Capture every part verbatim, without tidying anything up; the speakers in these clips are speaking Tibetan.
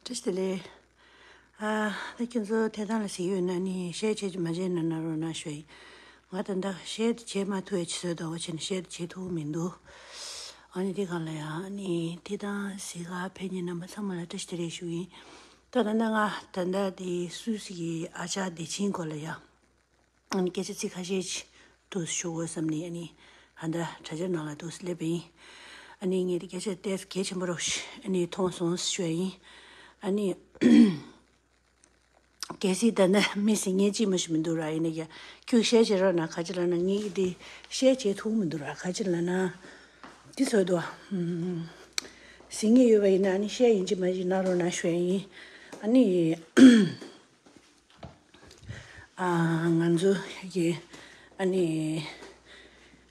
བཀྲ་ཤིས་བདེ་ལེགས། ཨ། ད་ཁྱོད་ཚོ་དེ་དང་ལ་གཟིགས་ཡོད་ན་ནི་ཤེར་བྱེད་ཀྱི་མ་བྱས་ན་ན་རོགས་གནང་ཞུ་ཡིན། ང་ད་ལྟ་ཤེར་བྱེད་མ་ཐུབ་ཡ་ཅིག་བཟོས་འདུག་བ་བྱས་ནས་ཤེར་བྱེད་ཐུབ་མི་འདུག་ཨ་ནི་དེ་གང་ལ་ཡ་ཨ་ནི་དེ་དང་གཟིགས་ག་ཕེབས་མཁན་རྣམ་པ་ཚང་མ་ལ་བཀྲ་ཤིས་བདེ་ལེགས་ཞུ་ཡིན། ད་ད་ལྟ་ང་ད་ལྟ་དེ་སུད་སི་གི་ཨ་ཅག་བདེ་ཆེན་སྐོར་ལ་ཡ། ཨ་ནི་སྐད་ཆ་ཚིག་ཁ་ཤས་ཅིག་འདུག་ཞུ་དགོས་བསམ་ནས་ཨ་ནི་ཧ་ད་དྲ་རྒྱ་ནང་ལ་འདུག་སླེབས་པ་ཡིན། ཨ་ནི་ངས་དེ་སྐད་ཆ་ཏོག་ཙམ་གལ་ཆེན་པོ་རོགས་ཨ་ནི་མཐོང་སོང་ཞུ་ཡ་ཡིན། ཨ་ནི་གལ་སྲིད་ད་ནི་མི་ཟིན་མཁན་ཅིག་མ་ཞིག་མི་འདུག་ར་ཡིན་ན་ཡ་ཁྱོད་ཤེར་བྱེད་རོགས་གནང་ག་ཅི་ལབ་ན་ངས་ཀྱི་དེ་ཤེར་བྱེད་ཐུབ་མི་འདུག་ར་ག་ཅི་ལབ་ན་དེ་ཚོ་འདུག་ཨ། ཟིན་མཁན་ཡོད་པ་ཡིན་ན་ཨ་ནི་ཤེར་ཡིན་གཅིག་མ་ཡིན་གནང་རོགས་གནང་ཞུ་ཡ་ཡིན། ཨ་ནི། ཨ། ང་ཚོ་གི་ཨ་ནི་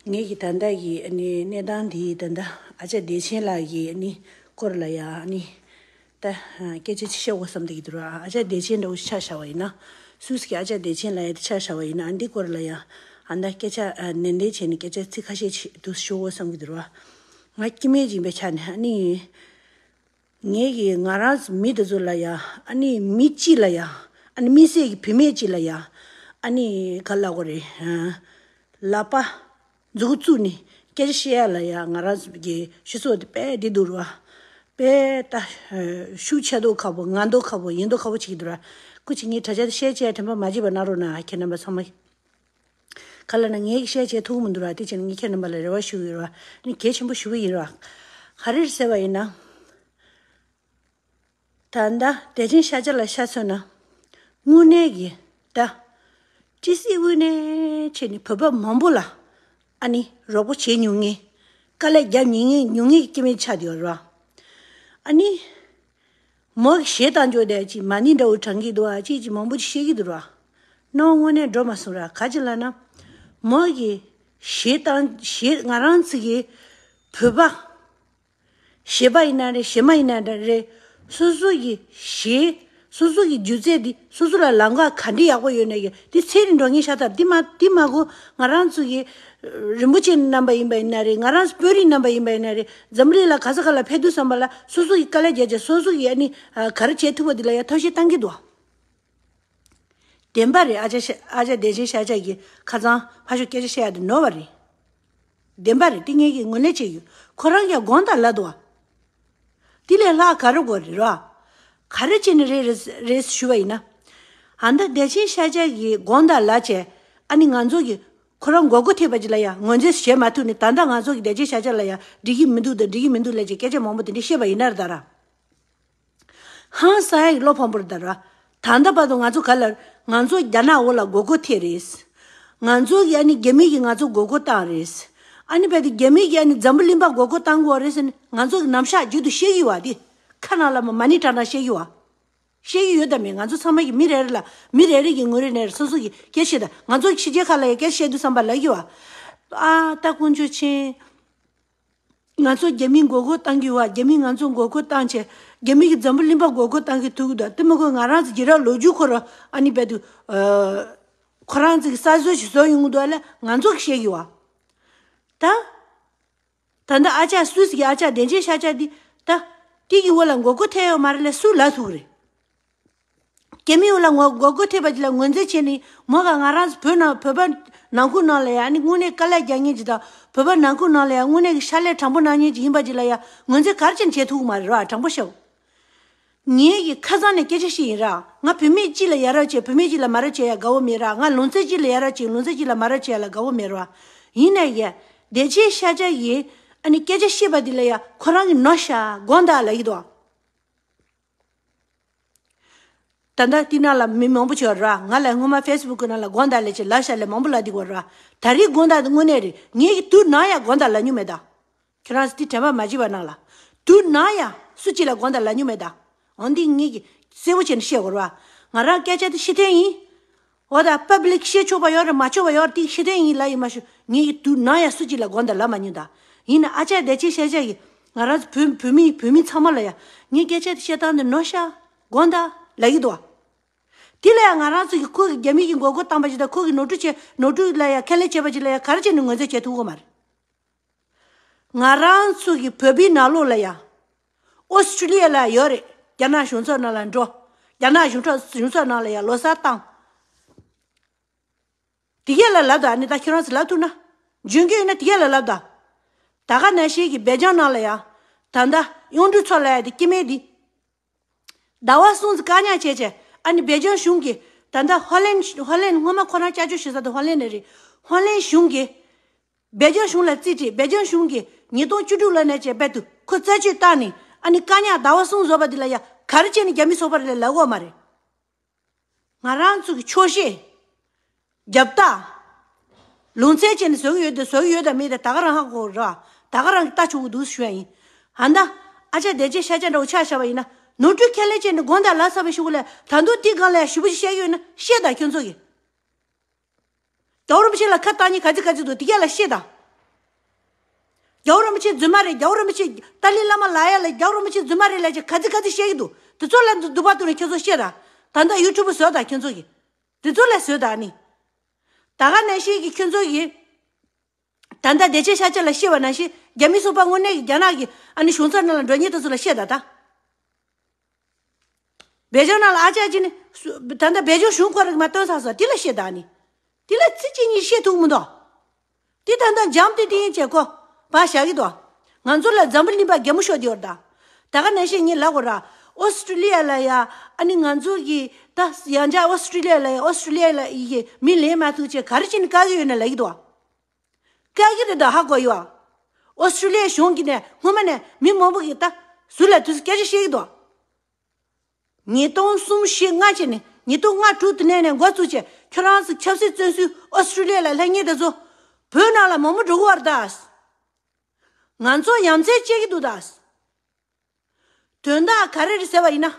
ངེད་ཀྱི་ད་ལྟ་གི་ཨ་ནི་གནས་སྟངས་འདི་ད་ལྟ་ཨ་ཅག་བདེ་ཆེན་ལགས་ཀྱི་ཨ་ནི་སྐོར་ལ་ཡ་ཨ་ནི་ད་སྐད་ཆ་ཅིག་བཤད་དགོས་བསམ་བསྡད་ཀྱི་འདུག་ར། ཨ་ཅག་བདེ་ཆེན་འདྲ་བོ་ཆ་བཞག་པ་ཡིན་ན་སུད་སི་གི་ཨ་ཅག་བདེ་ཆེན་ལགས་ཡ་དེ་ཆ་བཞག་པ་ཡིན་ན་ཨ་འདི་སྐོར་ལ་ཡ་ཨ་ད་སྐད་ཆ་ཨ་ནན་ཏན་བྱས་ནས་སྐད་ཆ་ཚིག་ཁ་ཤས་ཅིག་འདུག་ཞུ་དགོས་བསམ་གྱི་འདུག་ར། ང་སྐྱེ་དམན་ཅིག་ཡིན་པའི་ཆ་ནས་ཨ་ནི། ངེད་ཀྱིས་ང་རང་ཚོ་མི་དེ་ཚོ་ལ་ཡ་ཨ་ནི་མི་གཅིག་ལ་ཡ་ཨ་ནི་དམིགས་བསལ་གྱི་བུད་མེད་གཅིག་ལ་ཡ་ཨ་ནི་ག་ལབ་དགོས་རེད། ལག་པ་མཛུ་གུ་བཙུགས་ནས་སྐད་ཆ་བཤད་ཡ་ལ་ཡ་ང་རང་ཚོ་གི་སྤྱི་ཚོགས་དེ་དཔེ་བདེ་སྡུག་རེད་བ། དཔེ་ད་ཤུགས་ཆེ་མདོག་ཁ་པོ་ངན་མདོག་ཁ་པོ་ཡིན་མདོག་ཁ་པོ་བྱེད་ཀྱི་འདུག་ར། སྐུ་མཁྱེན། ངའི་དྲ་རྒྱ་དེ་ཤེར་བྱས་དྲན་པ་མ་བརྗེད་པ་གནང་རོགས་གནང་། ཁྱེད་རྣམ་པ་ཚང་མ། ག་ལབ་ན་ངས་ཤེར་བྱེད་ཐུབ་མི་འདུག་ར། དེ་བྱས་ན་ངས་ཁྱེད་རྣམ་པ་ལ་རེ་བ་ཞུ་གི་ཡོད་ར། ནི་གལ་ཆེན་པོ་ཞུ་གི་ཡིན་ར། ག་རེ་རེད་ཟེར་བ་ཡིན་ན། ད་ལྟ་བདེ་ཆེན་ཤཱཀྱ་ལ་ཤ་མཚོན་ན། དངོས་གནས་ཀྱི་ད། ཏི་སི་དབུས་ནས་བྱས་ནས་བོད་པ་མང་པོ་ལ། ཨ་ནི་རོགས་པ་བྱེད་མྱོང་མཁན། དཀའ་ལས་རྒྱབ་མྱོང་མཁན་མྱོང་མཁན་གྱི་སྐྱེ་དམན་ཆགས་བསྡད་ཡོད་ར། ཨ་ནི། མོ་གི་གཞས་བཏང་འཇོག་དེ་ཅིག་མ་ཎི་འདྲ་བོ་བགྲང་གི་འདུག་ཨ་ཅིག་ཅིག་མང་པོ་ཅིག་བཤད་ཀྱི་འདུག་ར། ནང་དངོས་གནས་འགྲོ་མ་སོང་ར། ག་ཅི་ལབ་ན། མོ་གི་གཞས་བཏང་གཞས་ང་རང་ཚོ་གི་བོད་པ། གཞས་པ་ཡིན་ན་རེད། གཞས་མ་ཡིན་ན་རེད། སོ་སོ་གི་གཞས། སོ་སོ་གི་སྒྱུ་རྩལ་འདི་སོ་སོ་ལ་ལམ་ཁ་ག་འདྲ་ཡག་པོ་ཡོད་ན་ཡང་འདི་ཚད་རིང་འགྲོ་ངེས་ཤ་སྟག་འདི་མ་འདི་མ་གོ་ང་རང་ཚོ་གི་རིན་པོ་ཆེ་རྣམ་པ་ཡིན་པ་ཡིན་ན་རེད། ང་རང་ཚོ་དཔོན་རིགས་རྣམ་པ་ཡིན་པ་ཡིན་ན་རེད། འཛམ་བུ་གླིང་ལ་ག་ས་ག་ལ་ཕེབས་དུས་ཙམ་པ་ལ་སོ་སོ་གི་དཀའ་ལས་རྒྱག་བྱས་སོ་སོ་གི་ཨ་ནི་ག་རེ་བྱེད་ཐུབ་པ་འདི་ལ་ཡང་ཐབས་ཤེས་བཏང་གི་འདུག་བདེན་པ་རེད། ཨ་ཅག་ཤ་ཨ་ཅག་བདེ་ཆེན་ཤཱཀྱ་གིས་ཁ་སང་ཕར་ཕྱོགས་སྐད་ཆ་བཤད་ཡ་དེ་ནོར་བ་རེད། བདེན་པ་རེད། དེ་ངེད་ཀྱིས་ངོས་ལེན་བྱས་ཡོད། ཁོ་རང་ཡང་དགོངས་དག་ལབ་འདུག་བ། དེ་ལས་ལྷག་ག་རེ་དགོས་རེད་ར། ག་རེ་བྱས་ནས་རེད་རེད་རེད་ཞུ་བ་ཡིན་ན། ཨ་ད་བདེ་ཆེན་ཤཱཀྱ་གིས་དགོངས་དག་ལབ་བྱས། ཨ་ནི་ང་ཚོ་གིས་ཁོ་རང་མགོ་སྐོར་ཐེབས་པ་ཅིག་ལ་ཡང་ངོས་འཛིན་བྱེད་མ་ཐུབ་ནས། ད་ལྟ་ང་ཚོ་གིས་བདེ་ཆེན་ཤཱཀྱ་ལ་ཡང་འགྲིག་གི་མི་འདུག་དང་འགྲིག་གི་མི་འདུག་ལབ་བྱས་སྐད་ཆ་མང་པོ་དེ་འདྲ་བཤད་པ་ཡིན་ན་ར། ད་ར། ཧང་སང་ཡ་ཡི་བློ་ཕམ་པོ་རེད་ད་ར། ད་ལྟ་བར་དུ་ང་ཚོ་ག་ལ་ང་ཚོ་རྒྱ་ནག་འོག་ལ་མགོ་སྐོར་ཐེབས་རེད། ང་ཚོ་གི་ཨ་ནི་རྒྱ་མི་གིས་ང་ཚོ་མགོ་སྐོར་བཏང་རེད། ཨ་ནི་བས་དེ་རྒྱ་མི་གིས་ཨ་ནི་འཛམ་བུ་གླིང་པ་མགོ་སྐོར་བཏང་དགོས་རེད་ཟེར་ནས་ང་ཚོ་གི་རྣམ་གཞག་རྒྱུན་དུ་བཤད་ཀྱི་ཡོད་བ། དེ་ཁ་ནང་ལ་མ་མ་ཎི་བགྲང་བགྲང་བཤད་ཀྱི་ཡོད་བ། བཤད་ཀྱི་ཡོད་དམ་མེད། ང་ཚོ་ཚང་མ་གི་མི་རེ་རེ་ལ་མི་རེ་རེ་གི་ངོས་རེ་ནས་སོ་སོ་གི་སྐད་ཆ་དང་ང་ཚོ་ཕྱི་རྒྱལ་ཁག་ལ་ཡང་སྐད་ཆ་བཤད་དུས་ཙམ་པ་ལབ་ཀྱི་ཡོད་བ། ཨ་ད་དཀོན་མཆོག་མཁྱེན། ང་ཚོ་རྒྱ་མིས་མགོ་སྐོར་བཏང་གི་ཡོད་བ། རྒྱ་མིས་ང་ཚོ་མགོ་སྐོར་བཏང་བྱས་རྒྱ་མི་གིས་འཛམ་བུ་གླིང་པ་མགོ་སྐོར་བཏང་གི་ཐུག་གི་འདུག་དེ་མ་གོ་ང་རང་ཚོ་རྒྱལ་རབས་ལོ་རྒྱུས་ཁོ་ར་ཨ་ནི་བས་དུ་ཁོ་རང་ཚོ་གི་གསར་བཟོ་ཞིག་བཟོ་ཡོང་གི་འདུག་ལ་ང་ཚོ་གི་བཤད་ཀྱི་ཡོད་བ། ད། ད་ལྟ་ཨ་ཅག་སུད་སི་གི་ཨ་ཅག་བདེ་ཆེན་ཤཱཀྱ་འདི་ད་དེ་གི་འོག་ལ་མགོ་སྐོར་ཐེབས་ཡོད་མ་རེད་ལ་སུ་ལབ་ཐུབ་ཀྱི་རེད། རྒྱ་མིའི་འོག་ལ་ངོ་མགོ་སྐོར་ཐེབས་པ་ཅིག་ལ་ངོས་འཛིན་བྱས་ནས་མོ་ག་ང་རང་ཚོ་བོད་ནང་བོད་པ་ནང་ཁུལ་ནང་ལ་ཡ་ནི་དངོས་གནས་དཀའ་ལས་རྒྱག་མཁན་ཅིག་དང་བོད་པ་ནང་ཁུལ་ནང་ལ་ཡ་དངོས་གནས་ཀྱི་ཕྱག་ལས་དྲང་པོ་གནང་མཁན་ཅིག་ཡིན་པ་ཅིག་ལ་ཡ་ངོས་འཛིན་ག་རེ་བྱས་ནས་བྱེད་ཐུབ་ཀྱི་མ་རེད་ར། དྲང་པོ་བཤད། ངེད་ཀྱིས་ཁ་སང་ནས་སྐད་ཆ་བཤད་ཡིན་ར། ང་བུད་མེད་གཅིག་ལ་ཡ་རབས་བྱས་བུད་མེད་གཅིག་ལ་མ་རབས་བྱས་ཡ་དགའ་བོ་མེད་ར། ང་ལུང་ཚན་གཅིག་ལ་ཡ་རབས་བྱས་ལུང་ཚན་གཅིག་ལ་མ་རབས་བྱས་ཡ་ལ་དགའ་བོ་མེད་ར། ཡིན་ན་ཡ། བདེ་ཆེན་ཤཱཀྱ་ཡིས་ཨ་ནི་སྐད་ཆ་བཤད་པ་འདི་ལ་ཡ་ཁོ་རང་གི་ནོར་ཤག་དགོངས་དག་ལབ་ཀྱི་འདུག་ད་ལྟ་འདི་ནང་ལ་མི་མང་པོ་ཅིག་ཡོད་ར། ང་ལ་སྔོན་མ་ཕེ་སི་བུག་ནང་ལ་དགོངས་དག་ལབ་ཅེས་ལབ་ཤག་ལབ་མང་པོ་ལབ་འདི་གོ་ར། ད་རེས་དགོངས་དག་འདི་དངོས་གནས་རེད། ངེད་ཀྱིས་དུས་ནམ་ཡང་དགོངས་དག་ལབ་མྱོང་མེད་ད། ཁྱོད་རང་ཚོ་འདི་དྲན་པ་མ་བརྗེད་པ་གནང་ལ། དུས་ནམ་ཡང་སུ་གཅིག་ལ་དགོངས་དག་ལབ་མྱོང་མེད་ད། འོན་ཏེ་ངེད་ཀྱིས་གསལ་པོ་བྱས་ནས་བཤད་དགོས་ར། ང་རང་སྐད་ཆ་འདི་ཕྱི་ཐོན་ཡིན། འོ་ད་པབ་ལིག་བཤད་ཆོག་པ་ཡོད་རེད་མ་ཆོག་པ་ཡོད་རེད། འདི་ཕྱི་ཐོན་ཡིན་ལབ་ཡིན་མ་ཞུ། ངེད་ཀྱིས་དུས་ནམ་ཡང་སུ་གཅིག་ལ་དགོངས་དག་ལབ་མ་མྱོང་ད། ཡིན་ན་ཨ་ཅག་བདེ་ཆེན་ཤཱཀྱ་གིས་ང་རང་ཚོ་བོད་བོད་མི་བོད་མི་ཚང་མ་ལ་ཡ་ངའི་སྐད་ཆ་འདི་བཤད་སྟངས་འདི་ནོར་ཤག་དགོངས་དག་ལབ་ཀྱི་འདུག་བ། དེ་ལ་ཡང་ང་རང་ཚོ་གིས་ཁོ་གིས་རྒྱ་མི་གིས་མགོ་སྐོར་བཏང་པ་ཞིག་དང་ཁོ་གིས་ནོར་འཁྲུལ་བྱས་ནོར་འཁྲུལ་ལ་ཡང་ཁས་ལེན་བྱས་པ་ཞིག་ལ་ཡང་ག་རེ་བྱས་ནས་ངོས་འཛིན་བྱེད་ཐུབ་ཀྱི་མ་རེད། ང་རང་ཚོ་གི་བོད་པའི་ནང་ལོགས་ལ་ཡང་ཨོ་སི་ཀྲི་ལི་ཡ་ལ་ཡོད་རེད། རྒྱ་ནག་གཞུང་ཚབ་ནང་ལ་འགྲོ། རྒྱ་ནག་གཞུང་ཚབ་གཞུང་ཚབ་ནང་ལ་ཡང་ལོ་གསར་བཏང་། དེ་གས་ལ་ལབ་དང་ནི། ད་ཁྱེད་རང་ཚོ་ལབ་ཐུབ་ན། འཇོན་གྱི་ཡོད་ན་དེ་གས་ལ་ལབ་དང་། ད་ག་ནང་བཞིན་གྱི་སྦེལ་ཇམ་ནང་ལ་ཡང་། ད་ལྟ་གཡུང་དྲུང་མཚོ་ལ་ཡང་དེ་སྐྱེ་དམན་དེ། ཟླ་བ་གསུམ་ཙམ་བཀག་ཉར་བྱས་བྱས། ཨ་ནི་སྦེལ་ཇམ་གཞུང་གིས་ད་ལྟ་ཧོ་ལན་ཧོ་ལན་སྔོན་མ་ཁོ་རང་སྐྱབས་བཅོལ་ཞུ་ས་དེ་ཧོ་ལན་ནས་རེད། ཧོ་ལན་གཞུང་གིས་སྦེལ་ཇམ་གཞུང་ལ་རྩིས་སྤྲད། སྦེལ་ཇམ་གཞུང་གིས་ཉིས་སྟོང་བཅུ་དྲུག་ལོ་ནས་བྱས་རྦད་དུ་ཁོ་རྩད་གཅོད་བཏང་ནས། ཨ་ནི་བཀག་ཉར་ཟླ་བ་གསུམ་བཟོས་པ་འདི་ལ་ཡ་ག་རེ་བྱས་ནས་རྒྱ་མི་ཚོགས་པ་རེད་ལབ་ཡོད་མ་རེད། ང་རང་ཚོ་གི་ཆོག་ཤེས། རྒྱབ་རྟགས། ལུང་ཚན་བྱས་ནས་བཟོ་གི་ཡོད་དེ་བཟོ་གི་ཡོད་དམ་མེད་དེ་ད་ག་རང་ཧ་གོ་ར། ད་ག་རང་གིས་ལྟ་ཆོག་གི་འདུག་ཞུ་ཡ་ཡིན། ཧ་ད། ཨ་ཅག་བདེ་ཆེན་ཤཱཀྱ་འདྲ་བོ་ཆ་བཞག་པ་ཡིན་ན། ནོར་འཁྲུལ་ཁས་ལེན་བྱས་ནས་དགོངས་དག་ལབ་ཚར་བའི་གཞུག་ལ་ད་དུང་དེའི་སྒང་ལ་ཡ་ཞུ་བ་ཞིག་བཤད་ཀྱི་ཡོད་ན་བཤད་དང་། ཁྱོད་ཚོ་གིས། རྒྱལ་བ་རིན་པོ་ཆེ་ལ་ཁ་བཏང་མཁན་ག་ཚོད་ག་ཚོད་འདུག་དེ་གས་ལ་བཤད་དང་། རྒྱལ་བ་རིན་པོ་ཆེ་རྫུན་མ་རེད། རྒྱལ་བ་རིན་པོ་ཆེ། ཏཱ་ལའི་བླ་མ་ལབ་ཡ་ལ་རྒྱལ་བ་རིན་པོ་ཆེ་རྫུན་མ་རེད་ལབ་བྱས་ག་ཚོད་ག་ཚོད་བཤད་ཀྱི་འདུག་དེ་ཚོ་ལ་འདུག་པ་འདུག་ནས་ཁྱོད་ཚོ་བཤད་དང་། ད་ལྟ་ཡུ་ཊུབ་བཟོས་དང་། ཁྱོད་ཚོ་གིས། དེ་ཚོ་ལ་བཟོས་དང་ནི། ད་ག་ནང་བཞིན་གྱི་ཁྱོད་ཚོ་གིས། ད་ལྟ་བདེ་ཆེན་ཤཱཀྱ་ལ་བཤད་པ་ནང་བཞིན་རྒྱ་མི་ཚོགས་པ་དངོས་གནས་ཀྱི་རྒྱ་ནག་གི་ཨ་ནི་གཞུང་ཚབ་ནང་ལ་འགྲོ་མཁན་དེ་ཚོ་ལ་བཤད་དང་། ད། སྦེལ་ཇམ་ནང་ལ་ཨ་ཅག་ཅིག་ནི། སུ། ད་ལྟ་སྦེལ་ཇམ་གཞུང་ཁོ་རང་གིས་མར་བཏོན་ཚར་སོང་། དེ་ལ་བཤད་དང་ནི། དེ་ལ་ཚིག་གཅིག་གཉིས་བཤད་ཐུབ་མི་འདུག་དེ་ད་ལྟ་འཇམ་ཏིང་ཏིང་བྱས་ཁོ་ཕར་བཞག་གི་འདུག་ང་ཚོ་ལ་འཛམ་བུ་གླིང་པ་གད་མོ་ཤོར་བསྡད་ཡོད་རེད་ད། ད་ག་ནང་བཞིན་ངས་ལབ་དགོས་ར། ཨོ་སི་ཀྲི་ལི་ཡ་ལ་ཡ། ཨ་ནི་ང་ཚོ་གི་ད་ཡང་བསྐྱར་ཨོ་སི་ཀྲི་ལི་ཡ་ལ་ཡ། ཨོ་སི་ཀྲི་ལི་ཡ་ལ་ཡི་མི་ལེན་མ་ཐུབ་བྱས་ག་རེ་བྱས་ནས་བཀག་གི་ཡོད་ན་ལབ་ཀྱི་འདུག་བཀག་གི་རེད་ད། ཧ་གོ་ཡོད། ཨོ་སི་ཀྲི་ལི་ཡ་གཞུང་གིས་ནས་སྔོན་མ་ནས་མི་མང་པོ་གིས་ད་ཟུར་ལ་དུས་སུ་སྐད་ཆ་བཤད་ཀྱི་འདུག་ཉིས་སྟོང་གསུམ་བཞི་ལྔ་བྱས་ནས་ཉིས་སྟོང་ལྔ་དྲུག་དེ་ནས་ནས་འགོ་བཙུགས་བྱས་ཁྱོད་རང་ཚོ་ཆབ་སྲིད་བཙོན་ཟུར་ཨོ་སི་ཀྲི་ལི་ཡ་ལ་སླེབས་མཁན་དེ་ཚོ་བོད་ནང་ལ་མང་པོ་འགྲོ་གི་ཡོད་རེད་ད། ང་ཚོ་ཡ་མཚན་སྐྱེ་གི་འདུག་ད། དོན་དག་ག་རེ་རེད་ཟེར་བ་ཡིན་ན།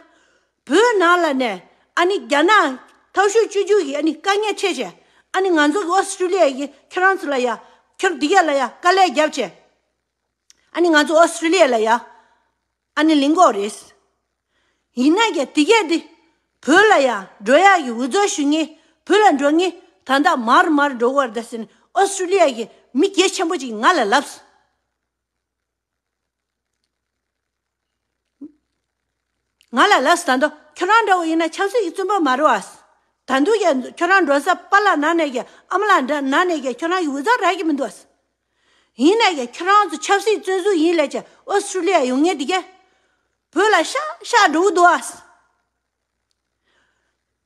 བོད་ནང་ལ་ནས་ཨ་ནི་རྒྱ་ནག་འཐབ་ཕྱོགས་བཅུ་གཅིག་གིས་ཨ་ནི་དཀའ་ངལ་འཕྲད་བྱས། ཨ་ནི་ང་ཚོ་གི་ཨོ་སི་ཀྲི་ལི་ཡ་གིས་ཁྱོད་རང་ཚོ་ལ་ཡ། ཁྱོད་འདི་གས་ལ་ཡ་དཀའ་ལས་བརྒྱབ་བྱས། ཨ་ནི་ང་ཚོ་ཨོ་སི་ཀྲི་ལི་ཡ་ལ་ཡ། ཨ་ནི་ལེན་གྱི་ཡོད་རེད། ཡིན་ན་ཀྱང་དེ་གས་དེ། བོད་ལ་ཡ་འགྲོ་ཡག་གི་འུ་ཚོ་ཞུ་ངེས། བོད་ལ་འགྲོ་ངེས། ད་ལྟ་མར་མར་འགྲོ་གི་ཡོད་རེད་ཟེར་ནས་ཨོ་སི་ཀྲི་ལི་ཡ་གི་མི་གལ་ཆེན་པོ་ཅིག་ང་ལ་ལབ། ང་ལ་ལབ་སོང་། ད་དུང་ཁྱོད་རང་འདྲ་བོ་ཡིན་ན་ཆབ་སྲིད་ཀྱི་བཙོན་པ་མ་རེད་བ། ད་དུང་ཡང་ཁྱོད་རང་འགྲོ་ས་པཱ་ལགས་ནང་ནས་ཀྱང་ཨ་མ་ལགས་འདྲ་ནང་ནས་ཀྱང་ཁྱོད་རང་གི་འུ་ཚ་རག་གི་མི་འདུག་བ། ཡིན་ན་ཡང་ཁྱོད་རང་ཚོ་ཆབ་སྲིད་བཙོན་ཟུར་ཡིན་ལབ་བྱས་ཨོ་སི་ཀྲི་ལི་ཡ་ཡོང་མཁན་དེ་གས་བོད་ལ་ཤག་ཤག་འགྲོ་གི་འདུག་བ།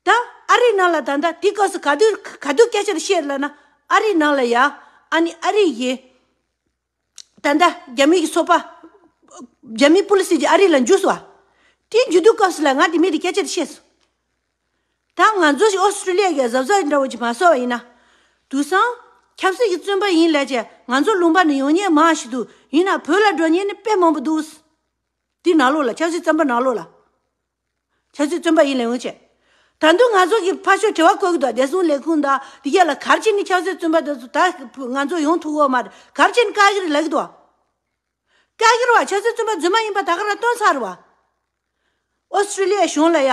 ད་ཨ་རི་ནང་ལ་ད་ལྟ་དེ་སྐབས་སུ་ག་དུས་ག་དུས་སྐད་ཆ་རེ་བཤད་ལབ་ན། ཨ་རི་ནང་ལ་ཡ། ཨ་ནི་ཨ་རི་ཡི་ད་ལྟ་རྒྱ་མི་གི་ཚོགས་པ། རྒྱ་མིའི་པོ་ལི་སི་དེ་ཨ་རི་ལ་འཇུས་སོང་བ། དེ་འཇུས་དུས་སྐབས་སུ་ལ་ང་དེ་མི་དེ་སྐད་ཆ་དེ་བཤད་སོང་། ད་ང་ཚོ་ཞིག་ཨོ་སི་ཀྲི་ལི་ཡ་གི་གཟབ་གཟབ་འདྲ་བོ་ཅིག་མ་བཟོ་བ་ཡིན་ན། དུས་སང་ཆབ་སྲིད་ཀྱི་བཙོན་པ་ཡིན་ལབ་བྱས་ང་ཚོ་ལུང་པ་ནས་ཡོང་མཁན་མང་ཞིག་འདུག་ཡིན་ན་བོད་ལ་འགྲོ་མཁན་ནི་དཔེ་མང་པོ་འདུག་དེ་ནང་ལོགས་ལ་ཆབ་སྲིད་བཙོན་པ་ནང་ལོགས་ལ། ཆབ་སྲིད་བཙོན་པ་ཡིན་ལབ་ཡོང་བྱས། ད་དུང་ང་ཚོ་གི་ཕར་ཕྱོགས་དྲི་བ་བཀོད་ཀྱི་འདུག་བདེ་སྲུང་ལས་ཁུངས་དང་དེ་གས་ལ་ག་རེ་བྱས་ནས་ཆབ་སྲིད་བཙོན་པ་དེ་ཚོ་ད་ང་ཚོ་ཡོང་ཐུབ་ཀྱི་ཡོད་མ་རེད། ག་རེ་བྱས་ནས་བཀག་གི་རེད་ལབ་ཀྱི་འདུག་བཀག་གི་རེད་བ། ཆབ་སྲིད་བཙོན་པ་རྫུན་མ་ཡིན་པ་ད་ག་རང་སྟོན་ཚར་རེད་བ། ཨོ་སི་ཀྲི་ལི་ཡའི་གཞུང་ལ་ཡ།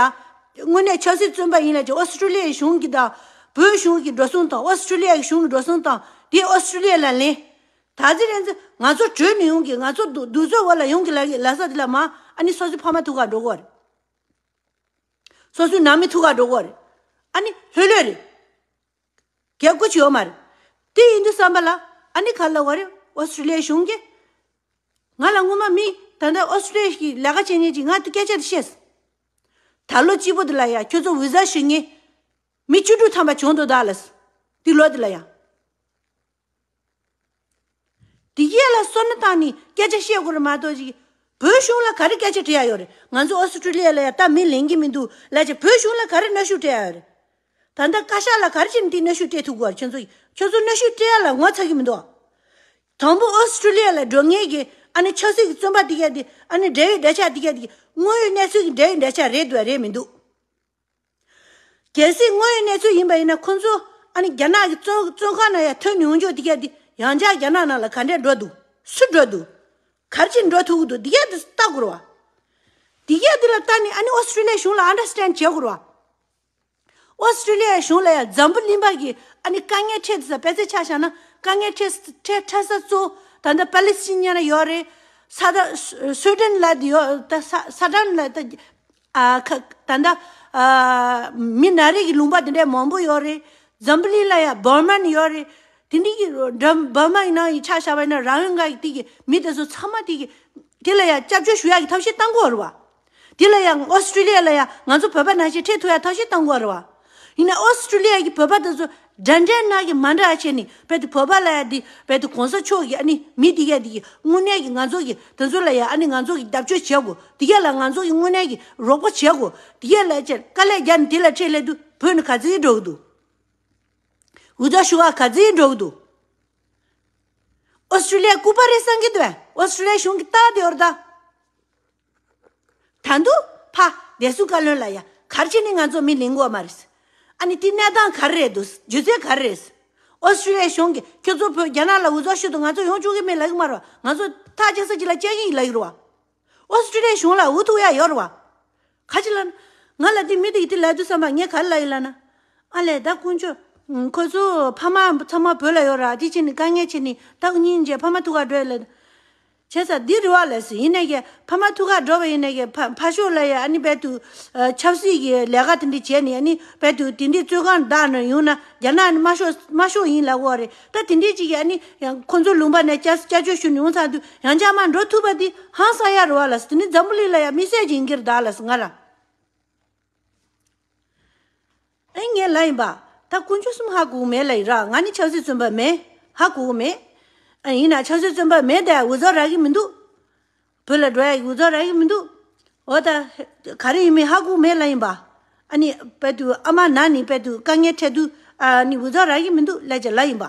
དངོས་གནས་ཆབ་སྲིད་བཙོན་པ་ཡིན་ལབ་ཀྱི་ཨོ་སི་ཀྲི་ལི་ཡའི་གཞུང་གི་དང་། བོད་གཞུང་གི་འགྲོ་སོང་དང་། ཨོ་སི་ཀྲི་ལི་ཡ་གི་གཞུང་གི་འགྲོ་སོང་དང་དེ་ཨོ་སི་ཀྲི་ལི་ཡ་ལ་ལེན། ད་ཚེ་རིང་ཚེ་ང་ཚོ་བྲོས་ནས་ཡོང་གི། ང་ཚོ་གདུག་གདུག་རྩུབ་འོག་ལ་ཡོང་གི་ལ་ལ་ས་དེ་ལ་མ། ཨ་ནི་སོ་སོའི་ཕ་མ་ཐུག་ག་འགྲོ་གི་ཡོད་རེད། སོ་སོའི་ནང་མི་ཐུག་ག་འགྲོ་གི་ཡོད་རེད། ཨ་ནི་ལྷོད་ལྷོད་རེད། རྒྱག་དགོས་ཀྱི་ཡོད་མ་རེད། དེ་ཡིན་དུས་ཙམ་པ་ལ་ཨ་ནི་ག་ལབ་པ་རེད། ཨོ་སི་ཀྲི་ལི་ཡའི་གཞུང་གིས། ང་ལ་སྔོན་མ་མི་ད་ལྟ་ཨོ་སི་ཀྲི་ལི་ཡ་གི་ལས་ཀ་བྱེད་མཁན་ཅིག་ང་དུ་སྐད་ཆ་དེ་བཤད། ད་ལོ་གཅིག་པོ་དེ་ལ་ཡ་ཁྱོད་ཚོ་བི་ཟ་ཞུ་མཁན་མི་བཅུ་དྲུག་ཐམ་པ་བྱུང་འདུག་ད་ལ། དེ་ལོ་དེ་ལ་ཡ། དེ་གས་ལ་བསམ་བློ་བཏང་ནས་སྐད་ཆ་བཤད་དགོས་རེད་མ་གཏོགས་ཅིག་བོད་གཞུང་ལ་ག་རེ་སྐད་ཆ་དྲི་ཡ་ཡོད་རེད། ང་ཚོ་ཨོ་སི་ཀྲི་ལི་ཡ་ལ་ཡ་ད་མི་ལེན་གྱི་མི་འདུག་ལབ་བྱས་བོད་གཞུང་ལ་ག་རེ་གནོན་ཤུགས་སྤྲད་ཡ་ཡོད་རེད། ད་ལྟ་བཀའ་ཤག་ལ་ག་རེ་བྱས་ནས་དེ་གནོན་ཤུགས་སྤྲད་ཐུབ་དགོས་རེད། ཁྱོད་ཚོ་ཁྱོད་ཚོ་གནོན་ཤུགས་སྤྲད་ཡ་ལ་ངོ་ཚ་གི་མི་འདུག་དང་པོ་ཨོ་སི་ཀྲི་ལི་ཡ་ལ་འགྲོ་མཁན་གྱི་ཨ་ནི་ཆབ་སྲིད་ཀྱི་བཙོན་པ་དེ་གས་དེ། ཨ་ནི་འབྲེལ་ཡོད་འབྲེལ་ཆགས་དེ་གས་དེ། དངོས་ཡོད་གནས་ཚུལ་གྱི་འབྲེལ་ཡོད་འབྲེལ་ཆགས་རེད་འདུག་རེད་མི་འདུག་གལ་སྲིད་དངོས་ཡོད་གནས་ཚུལ་ཡིན་པ་ཡིན་ན་ཁོང་ཚོ་ཨ་ནི་རྒྱ་ནག་གི་བཙོན་བཙོན་ཁང་ནང་ཡ་ཐོན་ནས་ཡོང་ཆོག་དེ་གས་དེ། ཡང་བསྐྱར་རྒྱ་ནག་ནང་ལ་ག་འདྲས་འགྲོ་འདུག་སུ་འགྲོ་འདུག་ག་རེ་བྱས་ནས་འགྲོ་ཐུབ་ཀྱི་འདུག་དེ་གས་དེ་ལྟ་དགོས་རེད་བ། དེ་གས་དེ་ལ་ལྟ་ནས་ཨ་ནི་ཨོ་སི་ཀྲི་ལི་ཡའི་གཞུང་ལ་ཨན་ཌར་སི་ཊེན་ཌ་བྱེད་དགོས་རེད་བ། ཨོ་སི་ཀྲི་ལི་ཡའི་གཞུང་ལ་ཡ་འཛམ་བུ་གླིང་པ་གི་ཨ་ནི་དཀའ་ངལ་འཕྲད་དེ་ས་དཔེ་ཆ་ཆ་བཞག་ན་དཀའ་ངལ་འཕྲད་འཕྲད་འཕྲད་ས་གཙོ་བོ་ད་ལྟ་པ་ལི་སི་ཊིན་ཡ་ན་ཡོད་རེད། ས་ད་སུ་ཌན་ལ་དེ་ཡོད་ད། ས་ས་ཌན་ལ་ད་ ཨ་ཁ་ད་ལྟ་ཨ་མི་ན་རེ་གི་ལུང་པ་དེ་འདྲ་མང་པོ་ཡོད་རེད། འཛམ་བུ་གླིང་ལ་ཡ་བར་མ་ནི་ཡོད་རེད། དེ་འདྲ་གི་འགྲམ་བར་མ་ཡིན་ན་ཡི་ཆ་བཞག་པ་ཡིན་ན་རང་ཡུལ་འགའ་གི་དེ་གི་མི་དེ་ཚོ་ཚང་མ་དེ་གི་དེ་ལ་ཡ་སྐྱབས་བཅོལ་ཞུ་ཡ་གི་ཐབས་ཤེས་བཏང་དགོས་རེད་བ། དེ་ལ་ཡང་ཨོ་སི་ཀྲི་ལི་ཡ་ལ་ཡང་ང་ཚོ་བོད་པ་ནང་བཞིན་ཁྲིད་ཐུབ་ཡ་ཐབས་ཤེས་བཏང་དགོས་རེད་བ། ཡིན་ན་ཨོ་སི་ཀྲི་ལི་ཡ་གི་བོད་པ་དེ་ཚོ་འདྲ་འདྲའི་ནང་གི་མ་འདྲ་བྱས་ནས་བོད་དུ་བོད་པ་ལ་ཡ་དེ་བོད་དུ་གོང་ས་མཆོག་གི་ཨ་ནི་མི་དེ་གས་དེ་གི་དངོས་གནས་ཀྱི་ང་ཚོ་གི་དེ་ཚོ་ལ་ཡ་ཨ་ནི་ང་ཚོ་གི་རྒྱབ་སྐྱོར་བྱེད་དགོས། དེ་གས་ལ་ང་ཚོ་གི་དངོས་གནས་ཀྱི་རོགས་པ་བྱེད་དགོས། དེ་གས་ལ་ཅེར་དཀའ་ལས་རྒྱག་ནས་དེ་ལ་ཁྲིད་སླེབས་དུས་བོད་ནི་ག་ཚོད་འགྲོ་གི་འདུག་འུ་ཚོ་ཞུ་བ་ག་ཚོད་འགྲོ་གི་འདུག་ཨོ་སི་ཀྲི་ལི་ཡ་ལྐུགས་པ་རེད་བསམ་གྱི་འདུག་བས། ཨོ་སི་ཀྲི་ལི་ཡ་གཞུང་གི་རྟགས་དེ་ཡོད་རེད་ད། ད་དུང་ཕ་བདེ་སྲུང་བཀའ་བློན་ལ་ཡ་ག་རེ་བྱས་ནས་ང་ཚོ་མི་ལེན་དགོས་མ་རེད། ཨ་ནི་དེ་གནས་སྟངས་ག་རེ་རེད་འདུག་རྒྱུ་མཚན་ག་རེ་རེད། ཨོ་སི་ཀྲི་ལི་ཡ་གཞུང་གིས་ཁྱོད་ཚོ་བོད་རྒྱ་ནག་ལ་འུ་ཚོ་ཤོད་དུ་ང་ཚོ་ཡོང་བཅུག་གི་མེད་ལབ་ཀྱི་མ་རེད་བ། ང་ཚོ་ཐག་བཅད་ས་ཅིག་ལ་བཅད་ཀྱི་ཡིན་ལབ་ཀྱི་རེད་བ། ཨོ་སི་ཀྲི་ལི་ཡ་གཞུང་ལ་འུ་ཐུག་ཡ་ཡོད་རེད་བ། ག་ཅི་ལབ་ན། ང་ལ་དེ་མི་དེ་གིས་དེ་ལབ་དུས་ཙམ་པ་ངས་ག་རེ་ལབ་ཡིན་ལབ་ན། ཨ་ལས་ད་དཀོན་མཆོག་ཁོ་ཚོ་ཕ་མ་ཚང་མ་བོད་ལ་ཡོད་ར་དེ་བྱས་ནས་དཀའ་ངལ་བྱས་ནས་ད་སྙིང་རྗེ་ཕ་མ་ཐུག་ག་འགྲོ་ཡ་ལབ། བྱས་ཙང་འདི་རེད་བ་ལབ་ཟེར། ཡིན་ནས་ཀྱི་ཕ་མ་ཐུག་ག་འགྲོ་བ་ཡིན་ནས་ཀྱི་ཕ་ཕ་ཤོག་ལ་ཡ་ཨ་ནི་བལ་དུ་ཆབ་སྲིད་ཀྱི་ལས་ཀ་དེ་འདྲ་བྱས་ནས་ཨ་ནི་བལ་དུ་དེ་འདྲའི་བཙོན་ཁང་བདག་ནས་ཡོང་ན་རྒྱ་ནག་ནི་དམར་ཤོག་དམར་ཤོག་ཡིན་ལབ་གོ་རེད། ད་དེ་འདྲའི་ཅིག་གི་ཨ་ནི་ཡང་ཁོ་ཚོ་ལུང་པ་ནས་སྐྱབས་སྐྱབས་བཅོལ་ཞུ་ནས་ཡོང་ཚར་དུས་ཡང་བསྐྱར་མར་འགྲོ་ཐུབ་པ་འདི་ཧང་སང་ཡ་རེད་བ་ལབ་ཟེར། དེ་ནི་འཛམ་བུ་གླིང་ལ་ཡ་མི་སེར་ཅིག་ཡིན་གྱི་རེད་ད་ལབ་ཟེར་ང་ལ། ཨེ་ངས་ལབ་ཡིན་པ། ད་དཀོན་མཆོག་གསུམ་ཧ་གོ་གི་མེད་ལབ་ཡིན་ར། ང་ནི་ཆབ་སྲིད་བཙོན་པ་མེད། ཧ་གོ་གི་མེད། ཨ་ཡིན་ན་ཆབ་སྲིད་བཙོན་པ་མེད་དེ་འུ་ཚོ་རག་གི་མི་འདུག་བོད་ལ་འགྲོ་ཡ་གི་འུ་ཚོ་རག་གི་མི་འདུག་འོ་ད་ག་རེ་ཡིན་མིན་ཧ་གོ་གི་མེད་ལབ་ཡིན་པ། ཨ་ནི་བལ་དུ་ཨ་མ་ན་ནི་བལ་དུ་དཀའ་ངལ་འཕྲད་དུས་ཨ་ནི་འུ་ཚོ་རག་གི་མི་འདུག་ལབ་ཅེས་ལབ་ཡིན་པ།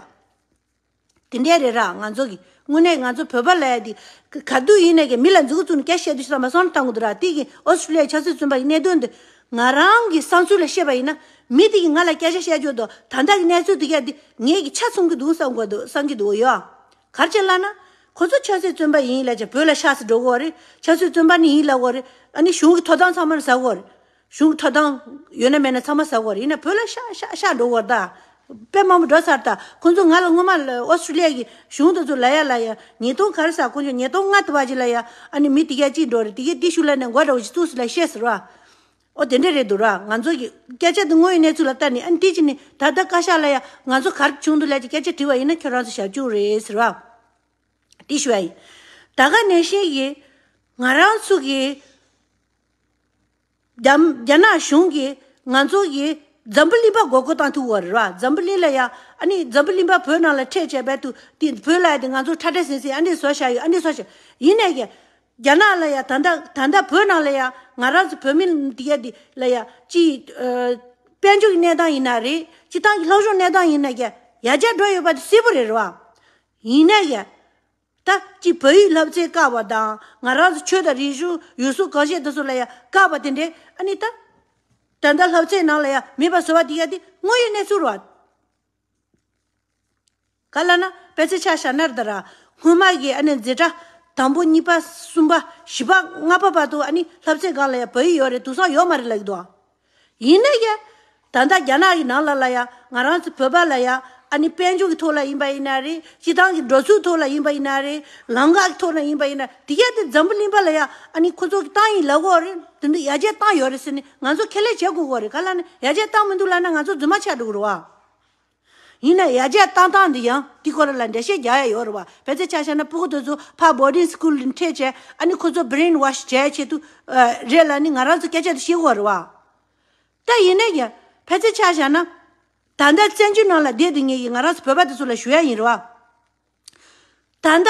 དེ་འདྲས་རེད་ར། ང་ཚོ་གི་དངོས་གནས་ང་ཚོ་བོད་པ་ལ་ཡ་དེ་ག་ག་དུས་ཡིན་ནས་ཀྱི་མི་ལ་མཛུ་གུ་བཙུགས་ནས་སྐད་བཤད་དུས་ཤི་ཙམ་པ་སོང་བཏང་གི་འདུག་ར། དེ་གི་ཨོ་སི་ཀྲི་ལི་ཡའི་ཆབ་སྲིད་བཙོན་པ་གི་གནད་དོན་འདི་ང་རང་གི་བསམ་ཚུལ་ལ་བཤད་པ་ཡིན་ན། མི་དེ་གིས་ང་ལ་སྐད་ཆ་བཤད་རྒྱུ་དང་ད་ལྟ་གི་གནས་ཚུལ་དེ་ག་དེ་ངེད་ཀྱི་ཆ་མཚུངས་ཀྱི་འདུག་བསམ་གི་འདུག་བསམ་གྱི་འདུག་ཡ། ག་རེ་བྱས་ལབ་ན། ཁོ་ཚོ་ཆབ་སྲིད་བཙོན་པ་ཡིན་ལབ་ཀྱི་བོད་ལ་ཤག་ཟེར་འགྲོ་གི་ཡོད་རེད། ཆབ་སྲིད་བཙོན་པ་ནི་ཡིན་ལབ་གི་ཡོད་རེད། ཨ་ནི་གཞུང་གི་ཐོབ་ཐང་ཚང་མ་ནི་ཟ་གི་ཡོད་རེད། གཞུང་ཐོབ་ཐང་ཡོད་ན་མེད་ན་ཚང་མ་ཟ་དགོས་རེད། ཡིན་ན་བོད་ལ་ཤག་ཤག་ཤག་འགྲོ་དགོས་རེད་ད། དཔེ་མང་པོ་འགྲོ་ཚར་ད། ཁོང་ཚོ་ང་ལ་སྔོན་མ་ལ་ཨོ་སི་ཀྲི་ལི་ཡ་གི་གཞུང་དེ་ཚོ་ལབ་ཡ་ལབ་ཡ་ཉིས་སྟོང་ག་རེ་ཟེར། ཁོང་ཚོ་ཉིས་སྟོང་ལྔ་དེ་བར་གྱི་ལབ་ཡ་ཨ་ནི་མི་དེ་ག་གཅིག་འགྲོ་རེད། དེ་ག་དེ་ཤུལ་ལ་ནས་མགོ་འདྲ་བོ་ཞིག་བཙུགས་ཟེར་ལབ་བཤད་ཟེར་བ། ཨོ་དེ་འདྲ་རེད་འདུག་ར། ང་ཚོ་གི་སྐད་ཆ་དེ་དངོས་ཡོད་གནས་ཚུལ་ལ་ལྟ་ནས་ཨ་ནི་དེ་ཅི་ནས་ད་ལྟ་བཀའ་ཤག་ལ་ཡ་ང་ཚོ་ག་རེ་བྱུང་འདུག་ལབ་ཀྱི་སྐད་ཆ་དྲིས་པ་ཡིན་ན་ཁྱོད་རང་ཚོ་ཞབས་ཕྱུག་རེད་ཟེར་བ། དེ་ཞུ་བ་ཡིན། ད་ག་ནང་བཞིན་གྱི་ང་རང་ཚོ་གི་རྒྱ་རྒྱ་ནག་གཞུང་གིས་ང་ཚོ་གི་འཛམ་བུ་གླིང་པ་མགོ་སྐོར་བཏང་ཐུབ་པ་རེད་བ། འཛམ་བུ་གླིང་ལ་ཡ་ཨ་ནི་འཛམ་བུ་གླིང་པ་བོད་ནང་ལ་ཁྲིད་བྱས་བལ་དུ་དེ་བོད་ལ་ཡ་དེ་ང་ཚོ་ཁྲ་ཁྲ་ཟིང་ཟིང་ཨ་འདྲས་བཟོ་བཞག་ཡོད། ཨ་འདྲས་བཟོ་བཞག་ཡིན་ནས་ཀྱི་རྒྱ་ནག་ལ་ཡ་ད་ལྟ་ད་ལྟ་བོད་ནང་ལ་ཡ་ང་རང་ཚོ་བོད་མི་དེ་ག་དེ་ལ་ཡ་ཅི་ཨ་དཔལ་འབྱོར་གྱི་གནས་སྟངས་ཡིན་ན་རེད། སྤྱི་བཏང་གི་སློབ་སྦྱོང་གནས་སྟངས་ཡིན་ན་ཀྱི་ཡར་རྒྱས་འགྲོ་ཡོད་པ་དེ་གསལ་པོ་རེད་རེད་བ། ཡིན་ནས་ཀྱི། ད་ཅིག་བལ་ཡུལ་བསླབ་ཚན་བཀག་པ་དང་ང་རང་ཚོ་ཆོས་དང་རིག་གཞུང་ཡུལ་སྲོལ་གང་བྱས་དེ་ཚོ་ལ་ཡང་བཀག་པ་དེ་འདྲས་ཨ་ནི་ད། ད་ལྟ་བསླབ་ཚན་ནང་ལ་ཡང་མེད་པ་བཟོ་བ་དེ་ཡ་དེ་དངོས་ཡོད་གནས་ཚུལ་རེད་བ། ག་ལབ་ན་དཔེ་ཆ་ཆ་བཞག་ན་རེད་ད་ར། སྔོན་མ་གི་ཨ་ནི་འཛིན་གྲྭ་དང་པོ་གཉིས་པ་གསུམ་པ་བཞི་པ་ལྔ་པ་བར་དུ་ཨ་ནི་བསླབ་ཚན་སྒང་ལ་ཡང་བལ་ཡུལ་ཡོད་རེད། དེང་སང་ཡོད་མ་རེད་ལབ་ཀྱི་འདུག་ཡིན་ནའི་ཀྱང་། ད་ལྟ་རྒྱ་ནག་གི་ནང་ལ་ལ་ཡ་ང་རང་ཚོ་བོད་པ་ལ་ཡ་ཨ་ནི་དཔལ་འབྱོར་གྱི་ཐོག་ལ་ཡིན་པ་ཡིན་ན་རེད། སྤྱི་བཏང་གི་འགྲོ་ཚུལ་ཐོག་ལ་ཡིན་པ་ཡིན་ན་རེད། ལམ་ཁ་གི་ཐོག་ལ་ཡིན་པ་ཡིན་ན་དེ་གས་དེ་འཛམ་བུ་གླིང་པ་ལ་ཡ་ཨ་ནི་ཁོ་ཚོ་གི་བཏང་ཡིན་ལབ་ཀྱི་ཡོད་རེད། དེ་འདི་ཡར་རྒྱས་བཏང་ཡོད་རེད་ཟེར་ནས་ང་ཚོ་ཁས་ལེན་བྱེད་དགོས་ཀྱི་ཡོད་རེད། ག་ལབ་ན་ཡར་རྒྱས་བཏང་མི་འདུག་ལབ་ན་ང་ཚོ་རྫུན་མ་ཆགས་འགྲོ་གི་རེད་བ། ཡིན་ན་ཡར་རྒྱས་བཏང་སྟངས་འདི་ཡང་དེ་སྐོར་ལ་འགྲེལ་བཤད་རྒྱག་ཡ་ཡོད་རེད་བ། ཕལ་ཆེར་ཆ་བཞག་ན་སྤུ་གུ་དེ་ཚོ་ཕར་བོར་ཌིང་སི་ཀུལ་ལ་ཁྲིད་བྱས་ཨ་ནི་ཁོ་ཚོ་བྷི་རེན་ཝོཤ་བྱས་ཆེད་དུ་རེད་ལབ་ནི་ང་རང་ཚོ་སྐད་ཆ་དེ་བཤད་ཀྱི་ཡོད་རེད་བ། ད་ཡིན་ནའི་ཀྱང་ཕལ་ཆེར་ཆ་བཞག་ན། ད་ལྟ་བཙན་བྱོལ་ནང་ལ་བསྡད་དུས་ངེད་ཀྱིས་ང་རང་ཚོ་བོད་པ་དེ་ཚོ་ལ་ཞུ་ཡ་ཡིན་རེད་བ། ད་ལྟ་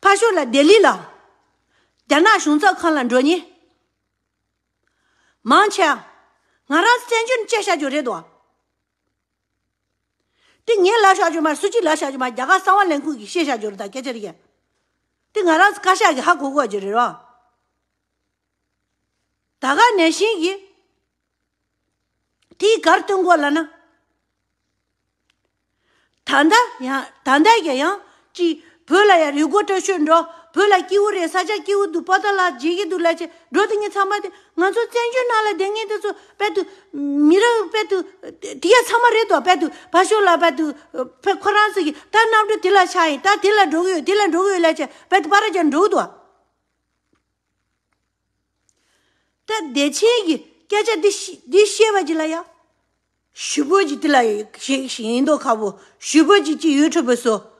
ཕར་ཕྱོགས་ལ་ལྡི་ལི་ལ། རྒྱ་ནག་གཞུང་ཚབ་ཁང་ལ་འགྲོ་མཁན། མང་ཆེ་བ། ང་རང་ཚོ་བཙན་བྱོལ་ནས་བཅད་བཞག་རྒྱུ་རེད་དོ། དེ་ངས་ལབ་བཞག་རྒྱུ་མ་རེད། སུ་གཅིག་ལབ་བཞག་རྒྱུ་མ་རེད། རྒྱ་གར་གསང་བ་ལས་ཁུངས་ཀྱིས་བཤད་བཞག་རྒྱུ་རེད། ད་སྐད་ཆ་རེད་ཀྱི། དེ་ང་རང་ཚོ་བཀའ་ཤག་གིས་ཧ་གོ་དགོས་རྒྱུ་རེད་རོ། ད་ག་ནང་བཞིན་གྱི། དེས་ག་རེ་སྟོན་གོ་ལབ་ན། ད་ལྟ་ཡང་ད་ལྟ་ཡང་ཡང་ཅིག་བོད་ལ་ཡང་རི་མགོ་བཀྲ་ཤོས་འགྲོ། བོད་ལ་སྐྱིད་པོ་རེད། ས་ཆ་སྐྱིད་པོ་འདུག་པོ་ཏཱ་ལ་མཇལ་གྱི་འདུག་ལབ་བྱས་འགྲོ་དེ་ངས་ཚང་མ་དེ་ང་ཚོ་བཙན་བྱོལ་ནང་ལ་བསྡད་མཁན་དེ་ཚོ་དཔལ་དུ་མི་རབས་དཔལ་དུ་དེ་ཡ་ཚང་མ་རེད་དོ། དཔལ་དུ་བ་ཤོ་ལ་དཔལ་དུ་ཕེ་ཁོ་རང་ཚོ་གི་ད་གནམ་གྲུ་དེ་ལ་ཆགས་ཡིན། ད་དེ་ལ་འགྲོ་གི་ཡོད། དེ་ལ་འགྲོ་གི་ཡོད་ལབ་བྱས་དཔལ་དུ་པར་རྒྱག་འགྲོ་གི་འདུག་བ། ད་ ད་བདེ་ཆེན་གྱི་སྐད་ཆ་འདི་ཤི་འདི་བཤད་པ་ཅིག་ལ་ཡ། ཞུ་བོ་ཅིག་འདི་ལ་ཡ་ཞིག་ཞིག་ཡིན་མདོག་ཁ་བོ་ཞུ་བོ་ཅིག་ཅིག་ཡུ་ཊུབ་བཟོ།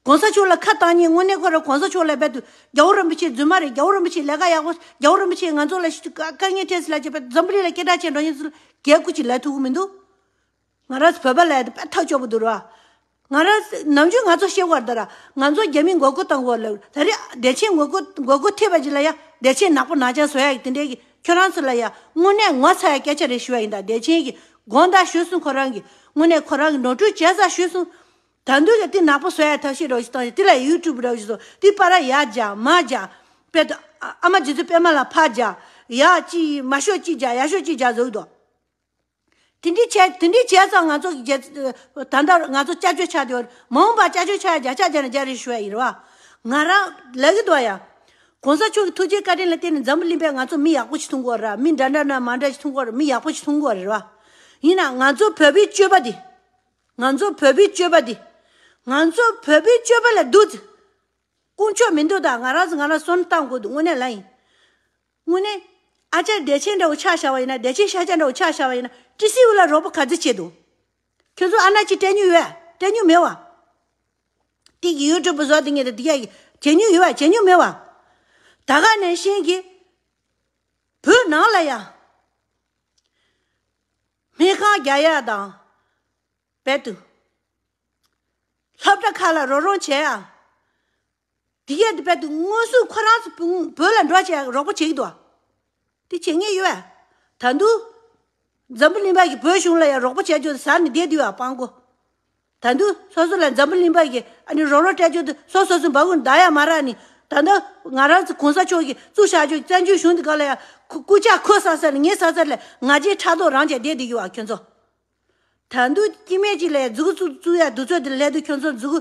གོང་ས་མཆོག་ལ་ཁ་བཏང་ཉིན་དངོས་གནས་ཁོ་རང་གོང་ས་མཆོག་ལ་རྦད་དུ་རྒྱལ་བ་རིན་པོ་ཆེ་རྫུན་མ་རེད། རྒྱལ་བ་རིན་པོ་ཆེ་ལས་ཀ་ཡག་པོ། རྒྱལ་བ་རིན་པོ་ཆེ་ང་ཚོ་ལ་ཤི་དཀའ་དཀའ་ངལ་འཕྲད་སྲིད་ལ་བྱས་པ་འཛམ་བུ་གླིང་ལ་སྐད་གྲགས་ཆེ་འགྲོ་ཉིན་ཚུལ་གལ་ཀུ་ཅིག་ལ་ཐུག་གི་མི་འདུག་ང་རང་ཚོ་བོད་པ་ལ་ཡ་དེ་དཔེ་ཐག་ཆོད་པོ་འདུག་ར། ང་རང་ཚོ་ནམ་རྒྱུན་ང་ཚོ་བཤད་དགོས་རེད་ད་ར། ང་ཚོ་རྒྱ་མིས་མགོ་སྐོར་བཏང་དགོས་ལབ་ད་རེས་བདེ་ཆེན་མགོ་སྐོར་མགོ་སྐོར་ཐེབས་པ་ཅིག་ལ་ཡ་བདེ་ཆེན་ནག་པོ་ནག་ཅག་བཟོ་ཡ་ཡི་དེ་འདྲའི་གི་ཁྱོད་རང་ཚོ་ལ་ཡ་དངོས་གནས་ངོ་ཚ་ཡ་སྐད་ཆ་རེ་ཞུ་བ་ཡིན་ད། བདེ་ཆེན་གི་དགོངས་དག་ཞུས་སོང་། ཁོ་རང་གི་དངོས་གནས་ཁོ་རང་གི་ནོར་འཁྲུལ་བྱས་ས་ཞུས་སོང་། ད་འདུག་གི་དེ་ནག་པོ་བཟོ་ཡ་ཐབས་ཤེས་རོགས་ཞིག་བཏང་ཞིག་དེ་ལ་ཡུ་ཊུབ་རོགས་ཞིག་བཏང་ཞིག་དེ་པར་ཡར་རྒྱག་མར་རྒྱག་དཔེ་ད་ཨ་མ་རྗེ་བཙུན་པད་མ་ལ་ཕར་རྒྱག་ཡ་ཅི་མ་ཤོག་ཅི་རྒྱག་ཡ་ཤོག་ཅི་རྒྱག་བཟོ་གི་འདུག་དེ་འདྲའི་བྱས་དེ་འདྲའི་བྱས་ཙང་ང་ཚོ་གི་རྒྱལ་ད་ལྟ་ང་ཚོ་སྐྱབས་བཅོལ་ཆགས་བསྡད་ཡོད་རེད། མ་འོངས་པ་སྐྱབས་བཅོལ་ཆགས་ཡ་བརྒྱ་ཆ་བརྒྱ་ནས་བརྒྱ་རེད་ཞུ་ཡ་ཡིན་རེད་བ། ང་རང་ལབ་གི་འདུག་ཡ། གོང་ས་མཆོག་གི་ཐུགས་རྗེ་བཀའ་དྲིན་ལ་བརྟེན་ནས་འཛམ་བུ་གླིང་པས་ང་ཚོ་མི་ཡག་པོ་ཞིག་མཐོང་གི་ཡོད་རེད། མི་འདྲ་འདྲ་འདྲ་མ་འདྲ་ཞིག་མཐོང་གི་ཡོད་རེད། མི་ཡག་པོ་ཞིག་མཐོང་གི་ཡོད་རེད་བ། ཡིན་ན་ང་ཚོ་བོད་པའི་སྤྱོད་པ་འདི། ང་ཚོ་བོད་པའི་སྤྱོད་པ་འདི། ང་ཚོ་བོད་པའི་སྤྱོད་པ་ལ་འདུག་ཙི། དཀོན་མཆོག་མི་འདུག་ད་ང་རང་ཚོ་ང་རང་བསོད་ནམས་བཏང་དགོས་འདུག་དངོས་གནས་ལ་ཡིན། དངོས་གནས། ཨ་ཅག་བདེ་ཆེན་འདྲ་བོ་ཆགས་བཞག་པ་ཡིན་ན། བདེ་ཆེན་ཤ་ཅག་འདྲ་བོ་ཆགས་བཞག་པ་ཡིན་ན་ཏི་སི་ཝི་ལ་རོགས་པ་ག་ཚོད་བྱེད་འདུག་ཁྱོད་ཚོ་ཨ་ན་ཅི་སྤྲད་མྱོང་ཡོད་སྤྲད་མྱོང་མེད་བ། དེ་གི་ཡུ་ཊུབ་བཟོ་དེ་ངས་དེ་ག་གི་བྱེད་མྱོང་ཡོད་བ་བྱེད་མྱོང་མེད་བ། ད་ག་ནང་བཞིན་གྱི་བོད་ནང་ལ་ཡང་སྨན་ཁང་རྒྱག་ཡ་དང་། རྦད་དུ། སློབ་གྲྭ་ཁག་ལ་རོགས་རམ་བྱེད་ཡ། དེ་གས་དེ་རྦད་དེ་དངོས་སུ་ཁོ་རང་ཚོ་བོད་ལ་འགྲོ་བྱས་རོགས་པ་བྱེད་ཀྱི་འདུག་དེ་བྱེད་མཁན་ཡོད་པས། ད་དུང་། འཛམ་བུ་གླིང་པ་གིས་བོད་གཞུང་ལ་ཡང་རོགས་པ་བྱས་རྒྱུ་དེ་ཟ་ནས་བསྡད་དུས་པ་སྤྲང་པོ། ད་དུང་སོ་སོ་ལ་འཛམ་བུ་གླིང་པ་གིས་ཨ་ནི་རོགས་རམ་སྤྲད་རྒྱུ་དེ་སོ་སོ་སོ་འབའ་ཁུག་ནས་བདའ་ཡ་མ་རག་ནི། ད་ལྟ་ང་རང་ཚོ་གོང་ས་མཆོག་གིས་བཙུགས་བཞག་རྒྱུ་བཙན་བྱོལ་གཞུང་དེ་ག་ལ་ཡང་སྐུ་ལྕགས་ཁོ་ཟ་ས་ལ་ངས་ཟ་ས་ལ་ང་རྒྱལ་ཕྲག་དོག་རང་བྱས་བསྡད་བསྡད་ཀྱི་པ་ཁྱོད་ཚོ། ད་དུང་སྐྱེ་དམན་ཅིག་ལ་མཛུ་གུ་བཙུགས་བཙུགས་ཡ་དུས་ཚོད་དེ་སླེབས་དུས་ཁྱོད་ཚོ་མཛུ་གུ་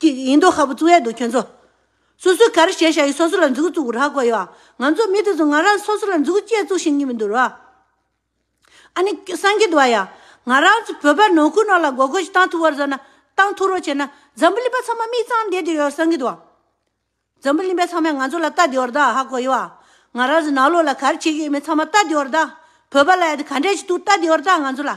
ཅིག་ཡིན་མདོག་ཁ་པོ་བཙུགས་ཡ་འདུག་ཁྱོད་ཚོ། སོ་སོས་ག་རེ་བྱས་བཞག་ཡིན་སོ་སོ་ལ་མཛུ་གུ་བཙུགས་དགོས་རེད་ཧ་གོ་ཡོད་ཨ། ང་ཚོ་མི་དེ་ཚོ་ང་རང་སོ་སོ་ལ་མཛུ་གུ་ཅིག་བཙུགས་ཤེས་ཀྱི་མི་འདུག་ར། ཨ་ནི་བསམ་གྱི་འདུག་ཨ་ཡ། ང་རང་ཚོ་བོད་པ་ནང་ཁུལ་ནང་ལ་མགོ་སྐོར་ཞིག་བཏང་ཐུབ་པ་རེད་ཟེར་ན་བཏང་ཐུབ་རོགས་བྱས་ན་འཛམ་བུ་གླིང་པ་ཚང་མ་མིག་གཙང་བསྡད་དེ་ཡོད་བསམ་གྱི་འདུག་ཨ། འཛམ་བུ་གླིང་པ་ཚང་མས་ང་ཚོ་ལ་ལྟ་བདེ་བར་གདའ་ཧ་གོ་ཡོད་ཨ། ང་རང་ཚོ་ནང་ལོགས་ལ་ག་རེ་བྱེད་ཀྱི་ཡོད་མེད་ཚང་མ་ལྟ་བདེ་བར་གདའ། བོད་པ་ལ་ཡ་དེ་ག་འདྲས་ཞིག་འདུག་ལྟ་བདེ་བར་གདའ་ང་ཚོ་ལ།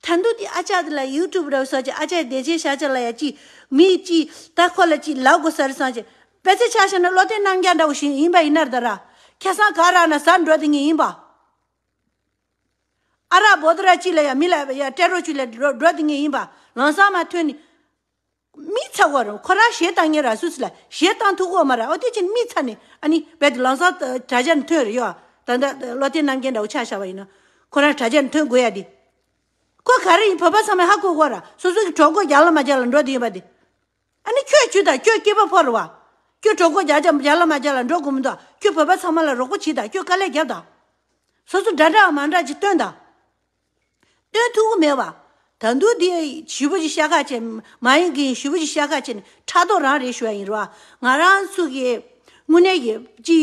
ད་དུང་དེ་ཨ་ཅག་དེ་ལ་ཡུ་ཊུབ་ར་བཟོ་ཅིག་ཨ་ཅག་བདེ་ཆེན་ཤ་ཅག་ལ་ཡ་ཅིག་མི་ཅིག་ད་ཁོ་ལ་ཅིག་ལབ་དགོས་ས་རེད་བསམ་ཅིག་དཔེ་ཆ་ཆ་བཞག་ན་བློ་བརྟན་རྣམ་རྒྱལ་འདྲ་བོ་ཞིག་ཡིན་པ་ཡིན་ན་ར་ད་ར། ཁ་སང་ག་ར་ན་ཟ་འགྲོ་དེ་ངས་ཡིན་པ། ཨ་རག་བོ་ཏི་ར་ཅིག་ལ་ཡ་མི་ལ་ཡ་སྤྲད་རོགས་ཅིག་ལ་འགྲོ་འགྲོ་དེ་ངས་ཡིན་པ། ལམ་སང་མ་ཐོན་ནི། མིག་ཚ་བོ་རུ་ཁོ་རང་གཞས་བཏང་མཁན་ར་སུ་སི་ལ་གཞས་བཏང་ཐུབ་གོ་མ་ར། ཨོ་དེ་ཅིན་མིག་ཚ་ནས་ཨ་ནི་རྦད་དེ་ལམ་སང་དྲ་རྒྱ་ནས་ཐོན་རེ་ཡོད། ད་ལྟ་བློ་བརྟན་རྣམ་རྒྱལ་འདྲ་བོ་ཆ་བཞག་པ་ཡིན་ན། ཁོ་རང་དྲ་རྒྱ་ནས་ཐོན་དགོས་ཡ་དེ། ཁོ་ག་རེ་ཡིན་བོད་པ་ཚང་མས་ཧ་གོ་གོ་ར། སོ་སོ་གི་གྲོགས་པོ་རྒྱག་ལ་མ་རྒྱག་ལ་འགྲོ་དེ་ཡིན་པ་དེ། ཨ་ནི་ཁྱོད་ཇུས་དང་ཁྱོད་སྐྱེས་པ་ཕོ་རུ་བ། ཁྱོད་གྲོགས་པོ་རྒྱག་རྒྱག་རྒྱག་ལ་མ་རྒྱག་ལ་འགྲོ་དགོས་མི་འདུག་ཁྱོད་བོད་པ་ཚང་མ་ལ་རོགས་པ་བྱེད་དང་ཁྱོད་དཀའ་ལས་རྒྱབ་དང་། སོ་སོ་འདྲ་འདྲ་མ་འདྲ་ཅིག་སྟོན་དང་། སྟོན་ཐུབ་ཀྱི་མེད་པ། ད་དུང་འདི་ཞུ་བོ་ཅིག་ཤ་ཁ་བྱས། མ་ཡིན་གྱི་ཞུ་བོ་ཅིག་ཤ་ཁ་བྱས་ནས་ཕྲག་དོག་རང་རེད་ཞུ་བ་ཡིན་རོ། ང་རང་ཚོ་གི་དངོས་གནས་ཀྱི་ཅི་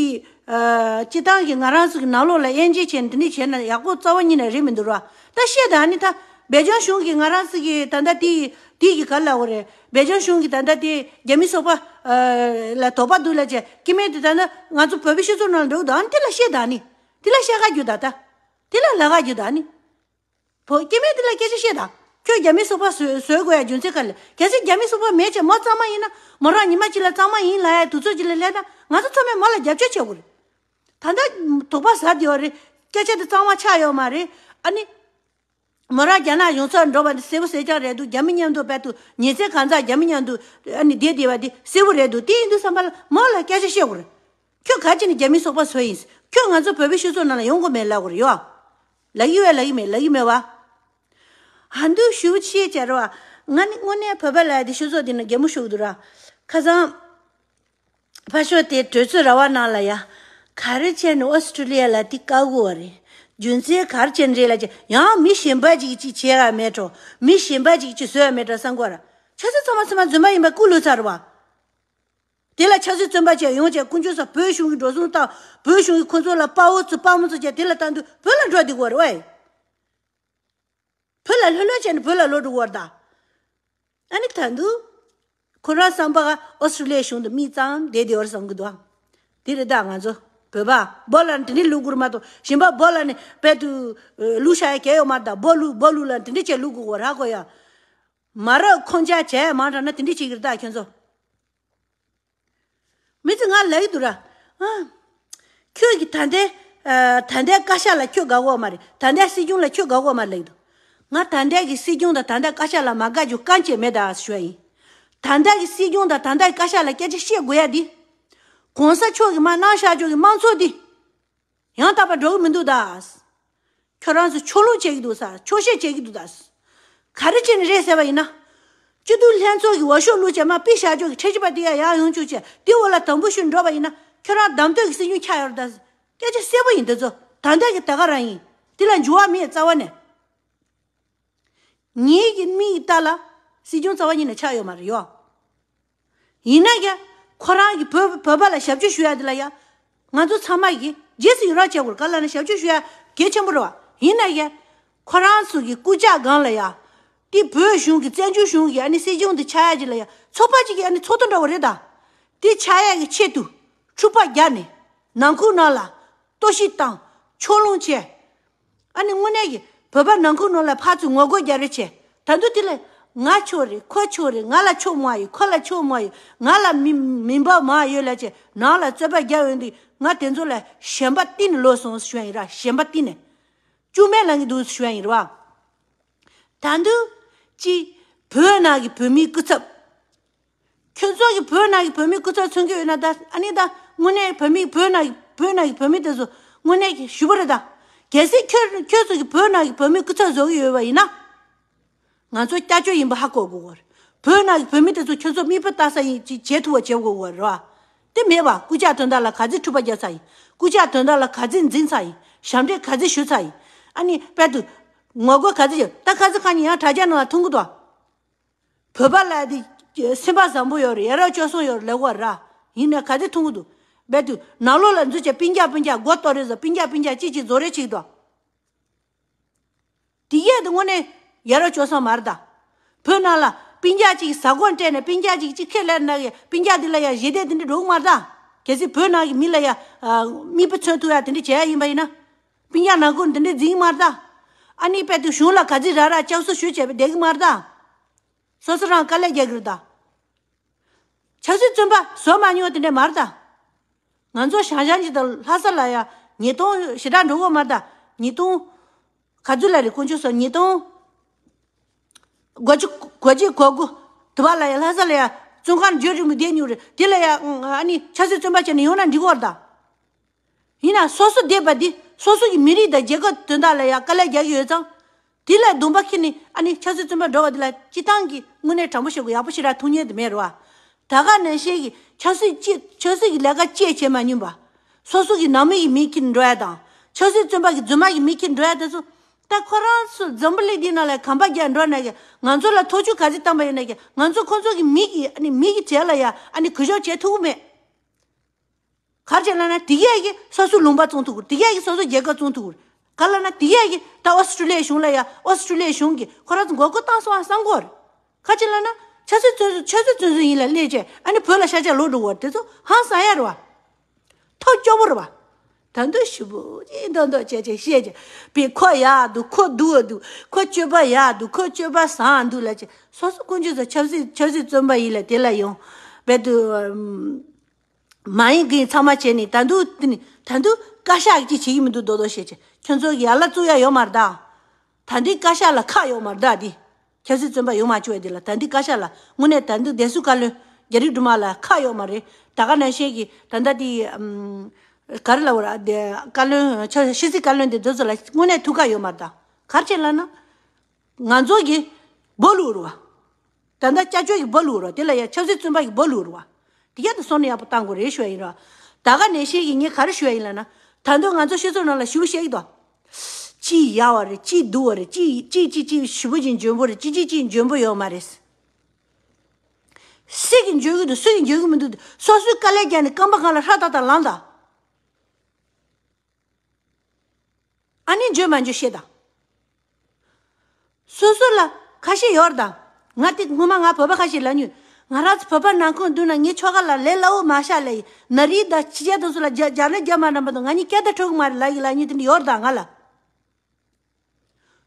ཨ་སྤྱི་བཏང་གི་ང་རང་ཚོ་གི་ནང་ལོགས་ལ་དབྱེ་འབྱེད་བྱས་ནས་འདི་འདྲ་བྱས་ན་ཡག་པོ་རྩ་བ་ཉིད་ནས་རེད་མི་འདུག་རོ། ད་བཤད་ད་ནི་ད་སྦེལ་ཇམ་གཞུང་གིས་ང་རང་ཚོ་གི་ད་ལྟ་དེ་དེ་གི་ག་ལ་འོ་རེད། སྦེལ་ཇམ་གཞུང་གིས་ད་ལྟ་དེ་རྒྱ་མི་སོག་པ་ཨ་ལ་དོགས་པ་འདུག་ལ་བྱས་སྐྱེ་དམན་དེ་ད་ལྟ་ང་ཚོ་བོད་པའི་སྤྱི་ཚོགས་ནང་ལ་འགྲོ་གི་འདུག་ཨ་ནི་དེ་ལ་བཤད་ད་ནི་དེ་ལ་བཤད་ག་རྒྱུ་ད་ད་དེ་ལ་ལ་ག་རྒྱུ་ད་ནི། བོད་སྐྱེ་དམན་དེ་ལ་སྐད་ཆ་བཤད་དང་། ཁྱོད་རྒྱ་མི་སོག་པ་བཟོས་བཟོས་དགོས་ཡ་རྒྱུ་མཚན་ག་ལ། གལ་སྲིད་རྒྱ་མི་སོག་པ་མེད་ཅེས་མོ་གཙང་མ་ཡིན་ན་མོ་རང་ཉི་མ་གཅིག་ལ་གཙང་མ་ཡིན་ལབ་ཡ་དུས་ཚོད་གཅིག་ལ་སླེབས་ན་ང་ཚོ་ཚང་མས་མོ་ལ་རྒྱབ་སྐྱོར་བྱེད་དགོས་རེད། ད་ལྟ་དོགས་པ་ཟ་བདེ་བ་རེད། སྐད་ཆ་དེ་གཙང་མ་ཆགས་ཡོད་མ་རེད། ཨ་ནི། མོ་རང་རྒྱ་ནག་ཡོང་ས་འགྲོ་བ་དེ་གསལ་པོ་གསལ་རྐྱང་རེད་འདུག་རྒྱ་མི་མཉམ་དུ་རྦད་དུ་ཉིན་མཚན་གང་ཚ་རྒྱ་མི་མཉམ་དུ་ཨ་ནི་བསྡད་བསྡད་པ་དེ་གསལ་པོ་རེད་འདུག་དེ་ཡིན་དུས་ཙམ་པ་ལ་མོ་ལ་སྐད་ཆ་བཤད་དགོས་རེད། ཁྱོད་ག་ཅི་ནས་རྒྱ་མི་སོག་པ་བཟོས་ཡིན། ཁྱོད་ང་ཚོ་བོད་པའི་སྤྱི་ཚོགས་ནང་ལ་ཡོང་དགོས་མེད་ལབ་དགོས་རེད་ཡོ། ལབ་ཀྱི་ཡོད་ལབ་ཀྱི་མེད་ལབ་ཀྱི་མེད་བ། ཧ་འདུག་ཞུ་བྱེད་བྱ་ར་བ། ང་ནི་དངོས་གནས་བོད་པ་ལ་དེ་སྤྱི་ཚོགས་འདི་ནང་གད་མོ་ཤོར་གི་འདུག་ར། ཁ་སང་། ཕར་ཕྱོགས་དེ་གྲོས་ཚོགས་ར་བ་ནང་ལ་ཡ། ག་རེ་བྱས་ནས་ཨོ་སི་ཀྲུ་ལི་ཡ་ལ་དེ་བཀག་གོ་བ་རེད། རྒྱུ་མཚན་ག་རེ་བྱས་ནས་རེད་ལབ་ཀྱི་ཡང་མི་གཞན་པ་ཅིག་ཅིག་བྱས་ཡ་མེད་འགྲོ། མི་གཞན་པ་ཅིག་ཅིག་བཟོས་ཡ་མེད་འགྲོ་བསམ་གོ་ར། ཆ་ཚང་ཚང་མ་ཚང་མ་རྫུན་མ་ཡིན་པ་ཀུ་ལུ་ཚར་བ། དེ་ལ་ཆབ་སྲིད་བཙོན་པ་བྱས་ཡོང་བྱས་དཀོན་མཆོག་གསུམ་བོད་གཞུང་གི་འགྲོ་སོང་བཏང་། བོད་གཞུང་གི་ཁོ་ཚོ་ལ་དཔའ་བོ་ཚོ་དཔའ་མོ་ཚོ་བྱས་དེ་ལ་བཏང་དུས་བོད་ལ་འགྲོ་བསྡད་དགོས་རེད་བས། བོད་ལ་ལྷོད་ལྷོད་བྱས་ནས་བོད་ལ་ལོག་འགྲོ་དགོས་རེད་ད། ཨ་ནི་ད་དུང་ཁོ་རང་བསམ་པ་ཨོ་སི་ཀྲུ་ལི་ཡའི་གཞུང་དུ་མིག་གཙང་བསྡད་བསྡད་པ་རེད་བསམ་གི་འདུག་དེ་རེད་ད་ང་ཚོ། བོད་པ་བོ་ལ་དེ་འདྲས་ལུག་དགོས་མ་གཏོགས་གཞན་པ་བོ་ལ་ནི་དཔལ་དུ་ལུག་ཤ་ཡ་གལ་ཡོད་མ་རེད། ད་བོ་ལུག་བོ་ལུག་ལ་དེ་འདྲས་བྱས་ལུག་དགོས་ར་གོ་ཡ། མ་རབས་ཁོང་ཅག་བྱས་མ་དྲག་ན་དེ་འདྲས་བྱེད་ཀྱི་རེད་ད་ཁྱོད་ཚོ། མི་ཚོ་ང་ལབ་ཀྱི་འདུག་ར། ཨ། ཁྱོད་ཀྱི་ད་ལྟའི་ཨ། ད་ལྟའི་བཀའ་ཤག་ལ་ཁྱོད་དགའ་གོ་མ་རེད། ད་ལྟའི་སྲིད་སྐྱོང་ལ་ཁྱོད་དགའ་གོ་མ་རེད་ལབ་ཀྱི་འདུག་ང་ད་ལྟའི་གི་སྲིད་སྐྱོང་དང་ད་ལྟའི་བཀའ་ཤག་ལ་མ་དགའ་རྒྱུ་གང་ཅི་མེད་ད་ཞུ་བ་ཡིན། ད་ལྟའི་གི་སྲིད་སྐྱོང་དང་ད་ལྟའི་བཀའ་ཤག་ལ་སྐད་ཆ་བཤད་དགོས་ཡ་འདི། གོང་ས་མཆོག་གི་མ་གནང་བཞག་རྒྱུ་གི་དམངས་གཙོ་འདི། ཡང་དག་པར་འགྲོ་གི་མི་འདུག་ད། ཁྱོད་རང་ཚོ་ཕྱོགས་ལྷུང་བྱེད་ཀྱི་འདུག་ས། ཕྱོགས་ཞེན་བྱེད་ཀྱི་འདུག་ད། ག་རེ་བྱས་ནས་རེད་ཟེར་བ་ཡིན་ན། སྤྱི་འཐུས་ལྷན་ཚོགས་ཀྱི་འོས་ཤོག་བླུགས་བྱས་མ་ཕུད་བཞག་ཕྱོགས་ཀྱི་ཁྲལ་ཆེ་བ་དེ་ཡང་ཡར་ཡོང་བཅུག་བྱས་དེ་འོག་ལ་དམ་འབུལ་ཞུ་འགྲོ་བ་ཡིན་ན་ཁྱོད་རང་གདམ་གཏོད་ཀྱི་སྲིད་སྐྱོང་ཆགས་ཡོད་རེད་ད། སྐད་ཆ་གསལ་པོ་ཡིན་འདི་ཚོ། ད་ལྟ་གི་ད་ག་རང་ཡིན། འདི་ལ་འགྱུར་བ་མེད་རྩ་བ་ནས། ངེད་ཀྱི་མིག་ལྟ་ལ། སྲིད་སྐྱོང་རྩ་བ་ཉིད་ནས་ཆགས་ཡོད་མ་རེད་ཡོ། ཡིན་ན་ཡང་། ཁོ་རང་གི་བོད་བོད་པ་ལ་ཞབས་ཕྱི་ཞུ་ཡ་འདི་ལ་ཡ། ང་ཚོ་ཚང་མ་གིས་རྗེས་སུ་ཡི་རང་བྱེད་དགོས་ག་ལ་ན་ཞབས་ཕྱི་ཞུ་ཡ་གལ་ཆེན་པོ་རེད་བ། ཡིན་ན་ཡང་། ཁོ་རང་ཚོ་གི་རྐུབ་བཀྱག་སྒང་ལ་ཡ། དེ་བོད་གཞུང་གི་བཙན་བྱོལ་གཞུང་གི་ཨ་ནི་སྲིད་སྐྱོང་དེ་ཆགས་ཡ་ཅིག་ལ་ཡ་ཚོགས་པ་ཅིག་གི་ཨ་ནི་ཚོགས་གཙོ་འདྲ་བོ་རེད་ད། དེ་ཆགས་ཡ་གི་ཆེད་དུ་འཁྲུག་པ་རྒྱག་ནས་ནང་ཁུལ་ནང་ལ་གཏོར་བཤིག་བཏང་ཕྱོགས་ལྷུང་བྱས། ཨ་ནི་དངོས་གནས་ཀྱི་བོད་པ་ནང་ཁུལ་ནང་ལ་ཕར་ཚུར་ངོ་རྒོལ་རྒྱག་རེས་བྱས། ད་དུང་དེ་ལས་ང་ཕྱོགས་རེད་ཁོ་ཕྱོགས་རེད། ང་ལ་ཕྱོགས་མང་ཡོད་ཁོ་ལ་ཕྱོགས་མང་ཡོད། ང་ལ་མི་མི་འབབ་མང་ཡོད་ལབ་བྱས་ནང་ལ་རྩོད་པ་རྒྱག་ཡོང་དུས་ང་དེ་ཚོ་ལ་ཞེན་པ་གཏིང་ནས་ལོག་སོང་ཞུ་ཡ་ཡིན་ར། ཞེན་པ་གཏིང་ནས་སྐྱུག་མེར་ལངས་ཀྱི་འདུག་ཞུ་ཡ་ཡིན་ར་བ། ད་དུང་ཅི། བོད་ནང་གི་བོད་མིའི་སྐུ་ཚབ། ཁྱོད་ཚོ་གི་བོད་ནང་གི་བོད་མི་སྐུ་ཚབ་མཚོན་གྱི་ཡོད་ན་ད་ཨ་ནི་ད་དངོས་གནས་བོད་མི་བོད་ནང་གི་བོད་ནང་གི་བོད་མི་དེ་ཚོ་དངོས་གནས་ཀྱི་ཞུ་བ་རེད་ད། གལ་སྲིད་ཁྱོད་ཁྱོད་ཚོ་གི་བོད་ནང་གི་བོད་མི་སྐུ་ཚབ་བཟོ་གི་ཡོད་པ་ཡིན་ན། ང་ཚོ་སྐྱབས་བཅོལ་ཡིན་པ་ཧ་གོ་དགོས་གོ་རེད། བོད་ནང་གི་བོད་མི་དེ་ཚོ་ཁྱོད་ཚོ་མིག་དཔེ་ལྟ་ས་ཡིན་ཅིག་བྱེད་ཐུབ་པ་བྱེད་དགོས་གོ་རེད་བ། དེ་མེད་པ་རྐུབ་བཀྱག་དོན་དག་ལ་ག་ཚོད་འཁྲུག་པ་རྒྱག་ཚར་ཡིན། རྐུབ་བཀྱག་དོན་དག་ལ་ག་ཚོད་འཛིང་ཚར་ཡིན། ཞབས་འདྲེན་ག་ཚོད་ཞུ་ཚར་ཡིན། ཨ་ནི་དཔལ་དུ། ངོ་རྒོལ་ག་ཚོད་བྱས་ད་ཁ་ཚ་ཁ་ཉིན་ཡང་དྲ་རྒྱ་ནང་ལ་མཐོང་གི་འདུག་བོད་པ་ལ་དེ་སེམས་པ་བཟང་པོ་ཡོད་རེད། ཡ་རབས་སྤྱོད་བཟང་ཡོད་རེད་ལབ་གོ་ར། ཡིན་ནའི་ག་ཚོད་མཐོང་གི་འདུག་རྦད་དུ་ནང་ལོགས་ལ་འཛུལ་བྱས་སྤུན་ཀྱག་སྤུན་ཀྱག་མགོ་གཏོར་རེས་བཟོ་སྤུན་ཀྱག་སྤུན་ཀྱག་ཅིག་ཅིག་བཟོ་རེས་བྱེད་ཀྱི་འདུག་དེ་གས་དེ་དངོས་གནས་ཡ་རབས་སྤྱོད་བཟང་མ་རེད་ད། བོད་ནང་ལ་སྤུན་ཀྱག་ཅིག་ཟ་ཁང་སྤྲད་ནས་སྤུན་ཀྱག་ཅིག་ཅིག་ཁས་ལེན་ན་གི་སྤུན་ཀྱག་དེ་ལ་ཡ་ཞེ་དེ་དེ་འདྲ་འགྲོ་གི་མ་རེད་ད། གལ་སྲིད་བོད་ནང་གི་མི་ལ་ཡ་མིག་དཔེ་མཚོན་ཐུབ་ཡ་དེ་འདྲ་བྱས་ཡ་ཡིན་པ་ཡིན་ན། སྤུན་ཀྱག་ནང་ཁུལ་དེ་འདྲ་འཛིང་གི་མ་རེད་ད། ཨ་ནི་དཔལ་དུ་གཞུང་ལ་ག་ཚོད་རག་རག་སྐྱབས་གསོ་ཞུས་བྱས་པ་བསྡད་གི་མ་རེད་ད། སོ་སོ་རང་དཀའ་ལས་རྒྱག་གི་རེད་ད། ཆབ་སྲིད་བཙོན་པ་བཟོ་མ་མྱོང་དེ་འདྲ་མ་རེད་ད། ང་ཚོ་ཞང་ཞང་གཅིག་དང་ལྷ་ས་ལ་ཡ་ཉིས་སྟོང་ཞེ་དྲག་འགྲོ་གི་མ་རེད་ད། ཉིས་སྟོང་ག་ཚོད་ལ་རེད་དཀོན་མཆོག་གསུམ། ཉིས་སྟོང་གོ་གཅིག་གོ་གཅིག་གོ་དགུ་དུ་བ་ལ་ཡ་ལྷ་ས་ལ་ཡ་བཙོན་ཁང་འགྱོད་རིང་མོ་བསྡད་མྱོང་རེད། དེ་ལ་ཡ་ཨ་ནི་ཆབ་སྲིད་བཙོན་པ་བྱས་ནས་ཡོང་ན་འགྲིག་གི་རེད་ད། ཡིན་ན་སོ་སོ་བསྡད་པ་འདི་སོ་སོ་གི་མི་རིགས་དང་རྒྱལ་ཁབ་དོན་དག་ལ་ཡང་དཀའ་ལས་རྒྱག་གི་ཡོད་ཙང་། དེ་ལ་གདོང་པ་ཁྱེར་ནས་ཨ་ནི་ཆབ་སྲིད་བཙོན་པ་འགྲོ་བ་འདི་ལ་སྤྱི་བཏང་གི་དངོས་གནས་དྲང་པོ་བཤད་དགོས་ཡག་པོ་ཞེ་དྲག་ཐུགས་མཉེས་དེ་མེད་རེད་བ། ད་ག་ནང་བཞིན་གྱི་ཆབ་སྲིད་ཅི་ཆབ་སྲིད་ཀྱི་ལས་ཀ་ཅི་བྱེད་མ་མྱོང་པ། སོ་སོ་གི་ནང་མི་ཡི་མི་ཁྱེར་འགྲོ་ཡ་དང་ཆབ་སྲིད་བཙོན་པ་གི་རྫུན་མ་གི་མི་ཁྱེར་འགྲོ་ཡ་དེ་ཚོ་ད་ཁོ་རང་ཚོ་འཛམ་བུ་གླིང་འདི་ནང་ལ་གམ་པ་རྒྱག་འགྲོ་ན་གི་ང་ཚོ་ལ་ཐོབ་ཆུ་ག་ཚོད་བཏང་པ་ཡིན་ན་གི་ང་ཚོ་ཁོ་ཚོ་གི་མི་གི་ཨ་ནི་མི་གི་གྲས་ལ་ཡ་ཨ་ནི་གུས་ཞབས་བྱེད་ཐུབ་ཀྱི་མེད། ག་རེ་བྱས་ལབ་ན་དེ་གས་ཀྱིས་སོ་སོའི་ལུང་པ་བཙོང་ཐུབ་ཀྱི་རེད། དེ་གས་ཀྱིས་སོ་སོའི་རྒྱལ་ཁབ་བཙོང་ཐུབ་ཀྱི་རེད། ག་རེ་ལབ་ན་དེ་གས་ཀྱིས་ད་ཨོ་སི་ཀྲུ་ལི་ཡའི་གཞུང་ལ་ཡ་ཨོ་སི་ཀྲུ་ལི་ཡའི་གཞུང་གིས་ཁོ་རང་ཚོ་མགོ་སྐོར་བཏང་སོང་བསམ་གྱི་ཡོད་རེད། ག་རེ་བྱས་ལབ་ན་ཆབ་སྲིད་བཙོན་ཟུར་ཆབ་སྲིད་བཙོན་ཟུར་ཡིན་ལབ་སླེབས་བྱས་ཨ་ནི་བོད་ལ་ཤ་ཆ་ལོག་འགྲོ་གི་ཡོད་རེད། དེ་ཚོ་ཧང་སང་ཡ་རེད་བ། ཐབས་སྐྱོ་པོ་རེད་བ། ད་དུང་ཞུ་བོ་ཅིག་མདོག་མདོག་བྱས་བྱས་བཤད་བྱས་པས་ཁོ་ཡག་འདུག་ཁོ་སྡུག་འདུག་ཁོ་སྤྱོད་པ་ཡག་འདུག་ཁོ་སྤྱོད་པ་བཟང་འདུག་ལབ་བྱས་སོ་སོ་དཀོན་མཆོག་ཚོ་ཆབ་སྲིད་ཆབ་སྲིད་བཙོན་པ་ཡིན་ལབ་དེ་ལ་ཡོང་བས་དུ། མ་ཡིན་གིན་ཚང་མ་བྱས་ནས་ད་དུང་དེ་ནི་ད་དུང་བཀའ་ཤག་གིས་ཅི་བྱེད་ཀྱི་མི་འདུག་མདོག་མདོག་བྱས་བྱས་ཁྱོད་ཚོ་གི་ཡར་ལ་བཙུགས་ཡ་ཡོད་མ་རེད་ད། ད་འདི་བཀའ་ཤག་ལ་ཁག་ཡོད་མ་རེད་ད་འདི། ཆབ་སྲིད་བཙོན་པ་ཡོང་མ་བཅུག་ཡ་འདི་ལ་ད་འདི་བཀའ་ཤག་ལ་དངོས་གནས་ད་འདི་བདེ་སྲུང་བཀའ་བློན་རྒྱ་རིགས་སྒྲོལ་མ་ལ་ཁག་ཡོད་མ་རེད། ད་ག་ནང་བཞིན་གྱི་ད་ལྟ་དེ་ཨམ། ག་རེ་ལབ་དགོས་རེད་དེ་བཀའ་བློན་ཆ་ཕྱི་སྲིད་བཀའ་བློན་དེ་འདི་ཚོ་ལ་དངོས་གནས་ཐུགས་ཁག་ཡོད་མ་རེད་ད། ག་རེ་བྱས་ལབ་ན། ང་ཚོ་གི་སྦོ་ལུག་རུ་བ། ད་ལྟ་སྐྱབས་བཅོལ་གྱི་སྦོ་ལུག་རུ་བ་དེ་ལ་ཡ་ཆབ་སྲིད་བཙོན་པ་གི་སྦོ་ལུག་རུ་བ། དེ་ག་དེ་སོང་ནས་ཡག་པོ་བཏང་དགོས་རེད་ཞུ་ཡ་ཡིན་ར། ད་ག་ནས་ཤེས་ཀྱི་ངས་ག་རེ་ཞུ་ཡ་ཡིན་ལབ་ན། ད་དུང་ང་ཚོ་སྤྱི་ཚོགས་ནང་ལ་ཞུ་བཤད་ཀྱི་འདུག་ཅིག་ཡག་བ་རེད་ཅིག་སྡུག་བ་རེད་ཅིག་ཅིག་ཅིག་ཅིག་ཞི་བོ་ཅིག་འཇོན་པོ་རེད་ཅིག་ཅིག་ཅིག་འཇོན་པོ་ཡོད་མ་རེད། སུ་གིས་འཇོན་གྱི་འདུག་སུ་གིས་འཇོན་གྱི་མི་འདུག་སོ་སོའི་དཀའ་ལས་བརྒྱབ་ནས་རྐང་པ་སྒང་ལ་ཧྲ་ཏག་ཏག་ལངས་དང་། ཨ་ནི་འཇོན་མ་འཇོན་བཤད་དང་། སོ་སོ་ལ་ཁ་ཤས་ཡོད་རེད་དང་། ང་དེ་སྔོན་མ་ང་བོད་པ་ཁ་ཤས་ལ་ཉོས། ང་རང་ཚོ་བོད་པ་ནང་ཁུལ་འདུག་ན་ངའི་ཁྱོ་ག་ལ་ལས་སླ་བོ་མ་བྱ་ལ་ཡིན། ན་རིགས་དང་ཕྱི་རྒྱལ་དང་སུ་ལ་རྒྱ་རྒྱ་ལས་རྒྱ་མ་འདྲ་མ་གཏོགས་ང་གཉིས་སྐད་བརྡ་འཕྲོད་གི་མ་རེད་ལབ་ཡིན་ལ་ཡིན། དེ་འདྲ་ཡོད་རེད་ད་ང་ལ།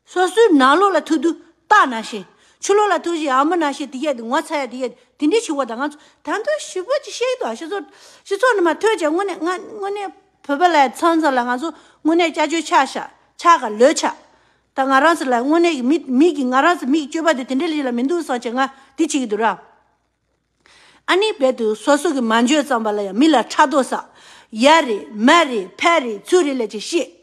སོ་སོའི་ནང་ལོགས་ལ་ཐུག་དུས་སྟག་ནང་བཞིན། ཕྱི་ལོགས་ལ་ཐུག་བཞིན་ཨ་མ་ནང་བཞིན་དེ་གས་དེ་ངོ་ཚ་ཡ་དེ་གས་དེ་འདྲའི་བྱེད་པ་དང་ང་ཚོ་ད་དུང་ཞིབ་པོ་ཅིག་བཤད་ཀྱི་འདུག་སྤྱི་ཚོགས་སྤྱི་ཚོགས་ནང་མ་ཐོན་བྱས་དངོས་གནས་ང་དངོས་གནས་བོད་པ་ལ་མཚམས་མཚམས་ལ་ང་ཚོ་དངོས་གནས་སྐྱ་སྤྱོད་ཆགས་ཤག་ཆགས་ག་ལོས་ཆགས། ད་ང་རང་ཚོ་ལ་དངོས་གནས་ཀྱི་མི་མི་གི་ང་རང་ཚོ་མི་གི་སྤྱོད་པ་དེ་དེ་འདྲ་ལས་ལ་མི་འདུག་བསམ་བྱས་ང་དེ་བྱེད་ཀྱི་འདུག་ར། ཨ་ནི་རྦད་དུ་སོ་སོ་གི་མ་འཇོན་ཙམ་པ་ལ་ཡང་མི་ལ་ཕྲག་དོག་ཟ། ཡ་རེད་མ་རེད་ཕ་རེད་ཚུར་རེད་ལས་ཅིག་བཤད།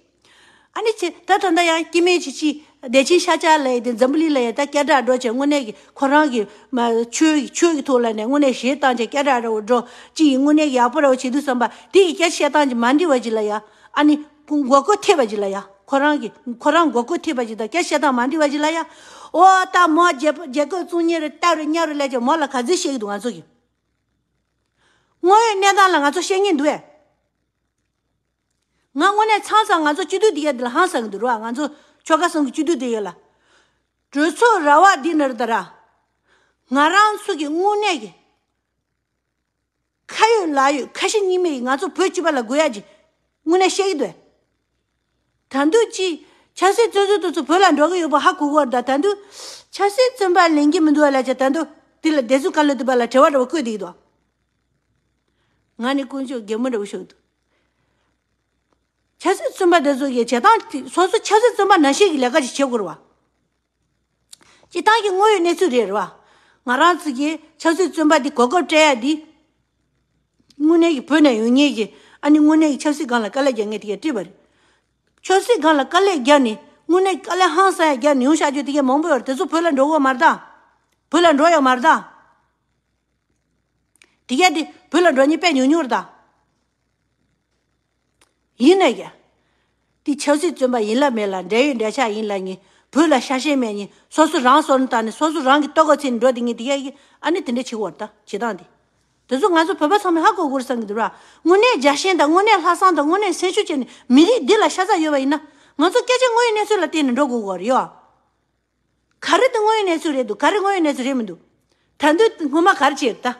ཨ་ནི་ཅི་ད་ད་ལྟ་ཡང་སྐྱེ་དམན་ཅིག་ཅིག་བདེ་ཆེན་ཤཱཀྱ་ལ་ཡི་དེ་འཛམ་བུ་གླིང་ལ་ཡ་ད་སྐད་གྲགས་འགྲོ་བྱས་དངོས་གནས་ཀྱི་ཁོ་རང་གི་མ་ཆོས་ཀྱི་ཆོས་ཀྱི་ཐོག་ལ་ནས་དངོས་གནས་ཞེ་སྡང་བྱས་སྐད་གྲགས་འདྲ་བོ་འགྲོ་ཅི་ཡིན་དངོས་གནས་ཀྱི་ཡག་པོ་འདྲ་བོ་བྱེད་དུས་བསམ་པ་དེ་ཡི་སྐད་བཤད་སྟངས་ཀྱི་མ་འདྲི་བ་ཅིག་ལ་ཡ་ཨ་ནི་མགོ་སྐོར་ཐེབས་པ་ཅིག་ལ་ཡ། ཁོ་རང་གི་ཁོ་རང་མགོ་སྐོར་ཐེབས་པ་ཅིག་དང་སྐད་བཤད་སྟངས་མ་འདྲི་བ་ཅིག་ལ་ཡ། ཨོ་ད་མོ་རྒྱལ་པོ་རྒྱལ་ཁབ་བཙོང་མཁན་རེད་ལྟ་རེད་ཉལ་རེད་ལས་ཀྱང་མོ་ལ་ག་ཚོད་བཤད་ཀྱི་འདུག་ང་ཚོ་གི་དངོས་ཡོད་གནས་སྟངས་ལ་ང་ཚོ་བཤད་ངེས་འདུག་ཨེ། ང་དངོས་གནས་མཚམས་མཚམས་ང་ཚོ་སྤྱི་འཐུས་དེ་ག་དེ་ལ་ཧང་སང་གི་འདུག་ར། ང་ཚོ་ཆོལ་ཁ་གསུམ་གི་སྤྱི་འཐུས་དེ་ག་ལ། གྲོས་ཚོགས་ར་བ་འདི་ནར་ད་ར། ང་རང་ཚོ་གི་དངོས་གནས་ཀྱི། ཁ་ཡོད་ལག་ཡོད་ཁ་ཞེ་གཉིས་མེད་ཡིན། ང་ཚོ་བོད་སྤྱི་པ་ལ་དགོས་ཡ་ཅིག་དངོས་གནས་བཤད་ཀྱི་འདུག་ད་དུང་ཅི། ཆབ་སྲིད་བཙོན་ཟུར་དེ་ཚོ་བོད་ལ་འགྲོ་གི་ཡོད་པ་ཧ་གོ་གི་ཡོད་རེད་ད། ད་དུང་ཆབ་སྲིད་བཙོན་པ་ལེན་གྱི་མི་འདུག་བ་ལ་ཅི་ད་དུང་དེ་ལ་བདེ་སྲུང་བཀའ་བློན་ལྡན་པ་ལ་དྲི་བ་འདྲ་བོ་བཀོད་བསྡད་ཀྱི་འདུག་ང་ནི་དཀོན་མཆོག་རྒན་མོ་འདྲ་བོ་ཤོག་འདུག་ཆབ་སྲིད་བཙོན་པ་དེ་ཚོ་གི་བྱེད་སྟངས་དེ་སོ་སོ་ཆབ་སྲིད་བཙོན་པ་ནང་བཞིན་གྱི་ལས་ཀ་ཅིག་བྱེད་དགོས་རེད་བ། སྤྱིར་བཏང་གི་དངོས་ཡོད་གནས་ཚུལ་རེད་རེད་བ། ང་རང་ཚོ་གི་ཆབ་སྲིད་བཙོན་པ་འདི་གོ་སྐབས་སྤྲད་ཡ་འདི། དངོས་གནས་ཀྱི་བོད་ནས་ཡོང་མཁན་གྱི་ཨ་ནི་དངོས་གནས་ཀྱི་ཆབ་སྲིད་སྒང་ལ་དཀའ་ལས་རྒྱག་མཁན་དེ་གས་བྲིས་པ་རེད། ཆབ་སྲིད་སྒང་ལ་དཀའ་ལས་རྒྱག་ནས་དངོས་གནས་དཀའ་ལས་ཧང་སང་ཡ་རྒྱག་ནས་ཡོང་བཞག་རྒྱུ་དེ་གས་མང་པོ་ཡོད་རེད། དེ་ཚོ་བོད་ལ་འགྲོ་གི་ཡོད་མ་རེད་ད། བོད་ལ་འགྲོ་ཡོད་མ་རེད་ད། དེ་གས་དེ་བོད་ལ་འགྲོ་མཁན་དཔེ་ཉུང་ཉུང་རེད་ད། ཡིན་ནའི་ཀྱང་། དེ་ཆབ་སྲིད་བཙོན་པ་ཡིན་ལ་མེད་ལ་འབྲེལ་ཡོད་འབྲེལ་ཆགས་ཡིན་ལ་ངེས་བོད་ལ་ཤ་ཞེན་མེད་ངེས་སོ་སོ་རང་སོར་ནས་བཏང་ནས་སོ་སོ་རང་གི་ལྟོ་གོས་ཚིག་ནས་འགྲོ་དེ་ངེས་དེ་ཡ་ཡི་ཨ་ནི་དེ་འདྲ་བྱེད་དགོས་རེད་ད་བྱེད་སྟངས་དེ། དེ་ཚོ་ང་ཚོ་བོད་པ་ཚང་མས་ཧ་གོ་དགོས་བསམ་གྱི་འདུག་ར། དངོས་གནས་རྒྱལ་ཞེན་དང་དངོས་གནས་ལྷག་བསམ་དང་དངོས་གནས་སེམས་ཤུགས་བྱས་ནས་མི་རིགས་འདི་ལ་ཤ་ཚ་ཡོད་པ་ཡིན་ན་ང་ཚོ་སྐད་ཆ་དངོས་ཡོད་གནས་ཚུལ་ལ་བརྟེན་ནས་འགྲོ་དགོས་ཀྱི་ཡོད་རེད་ཡོ། ག་རེ་དེ་དངོས་ཡོད་གནས་ཚུལ་རེད་འདུག་ག་རེ་དངོས་ཡོད་གནས་ཚུལ་རེད་མི་འདུག་ད་དུང་སྔོན་མ་ག་རེ་བྱས་ད།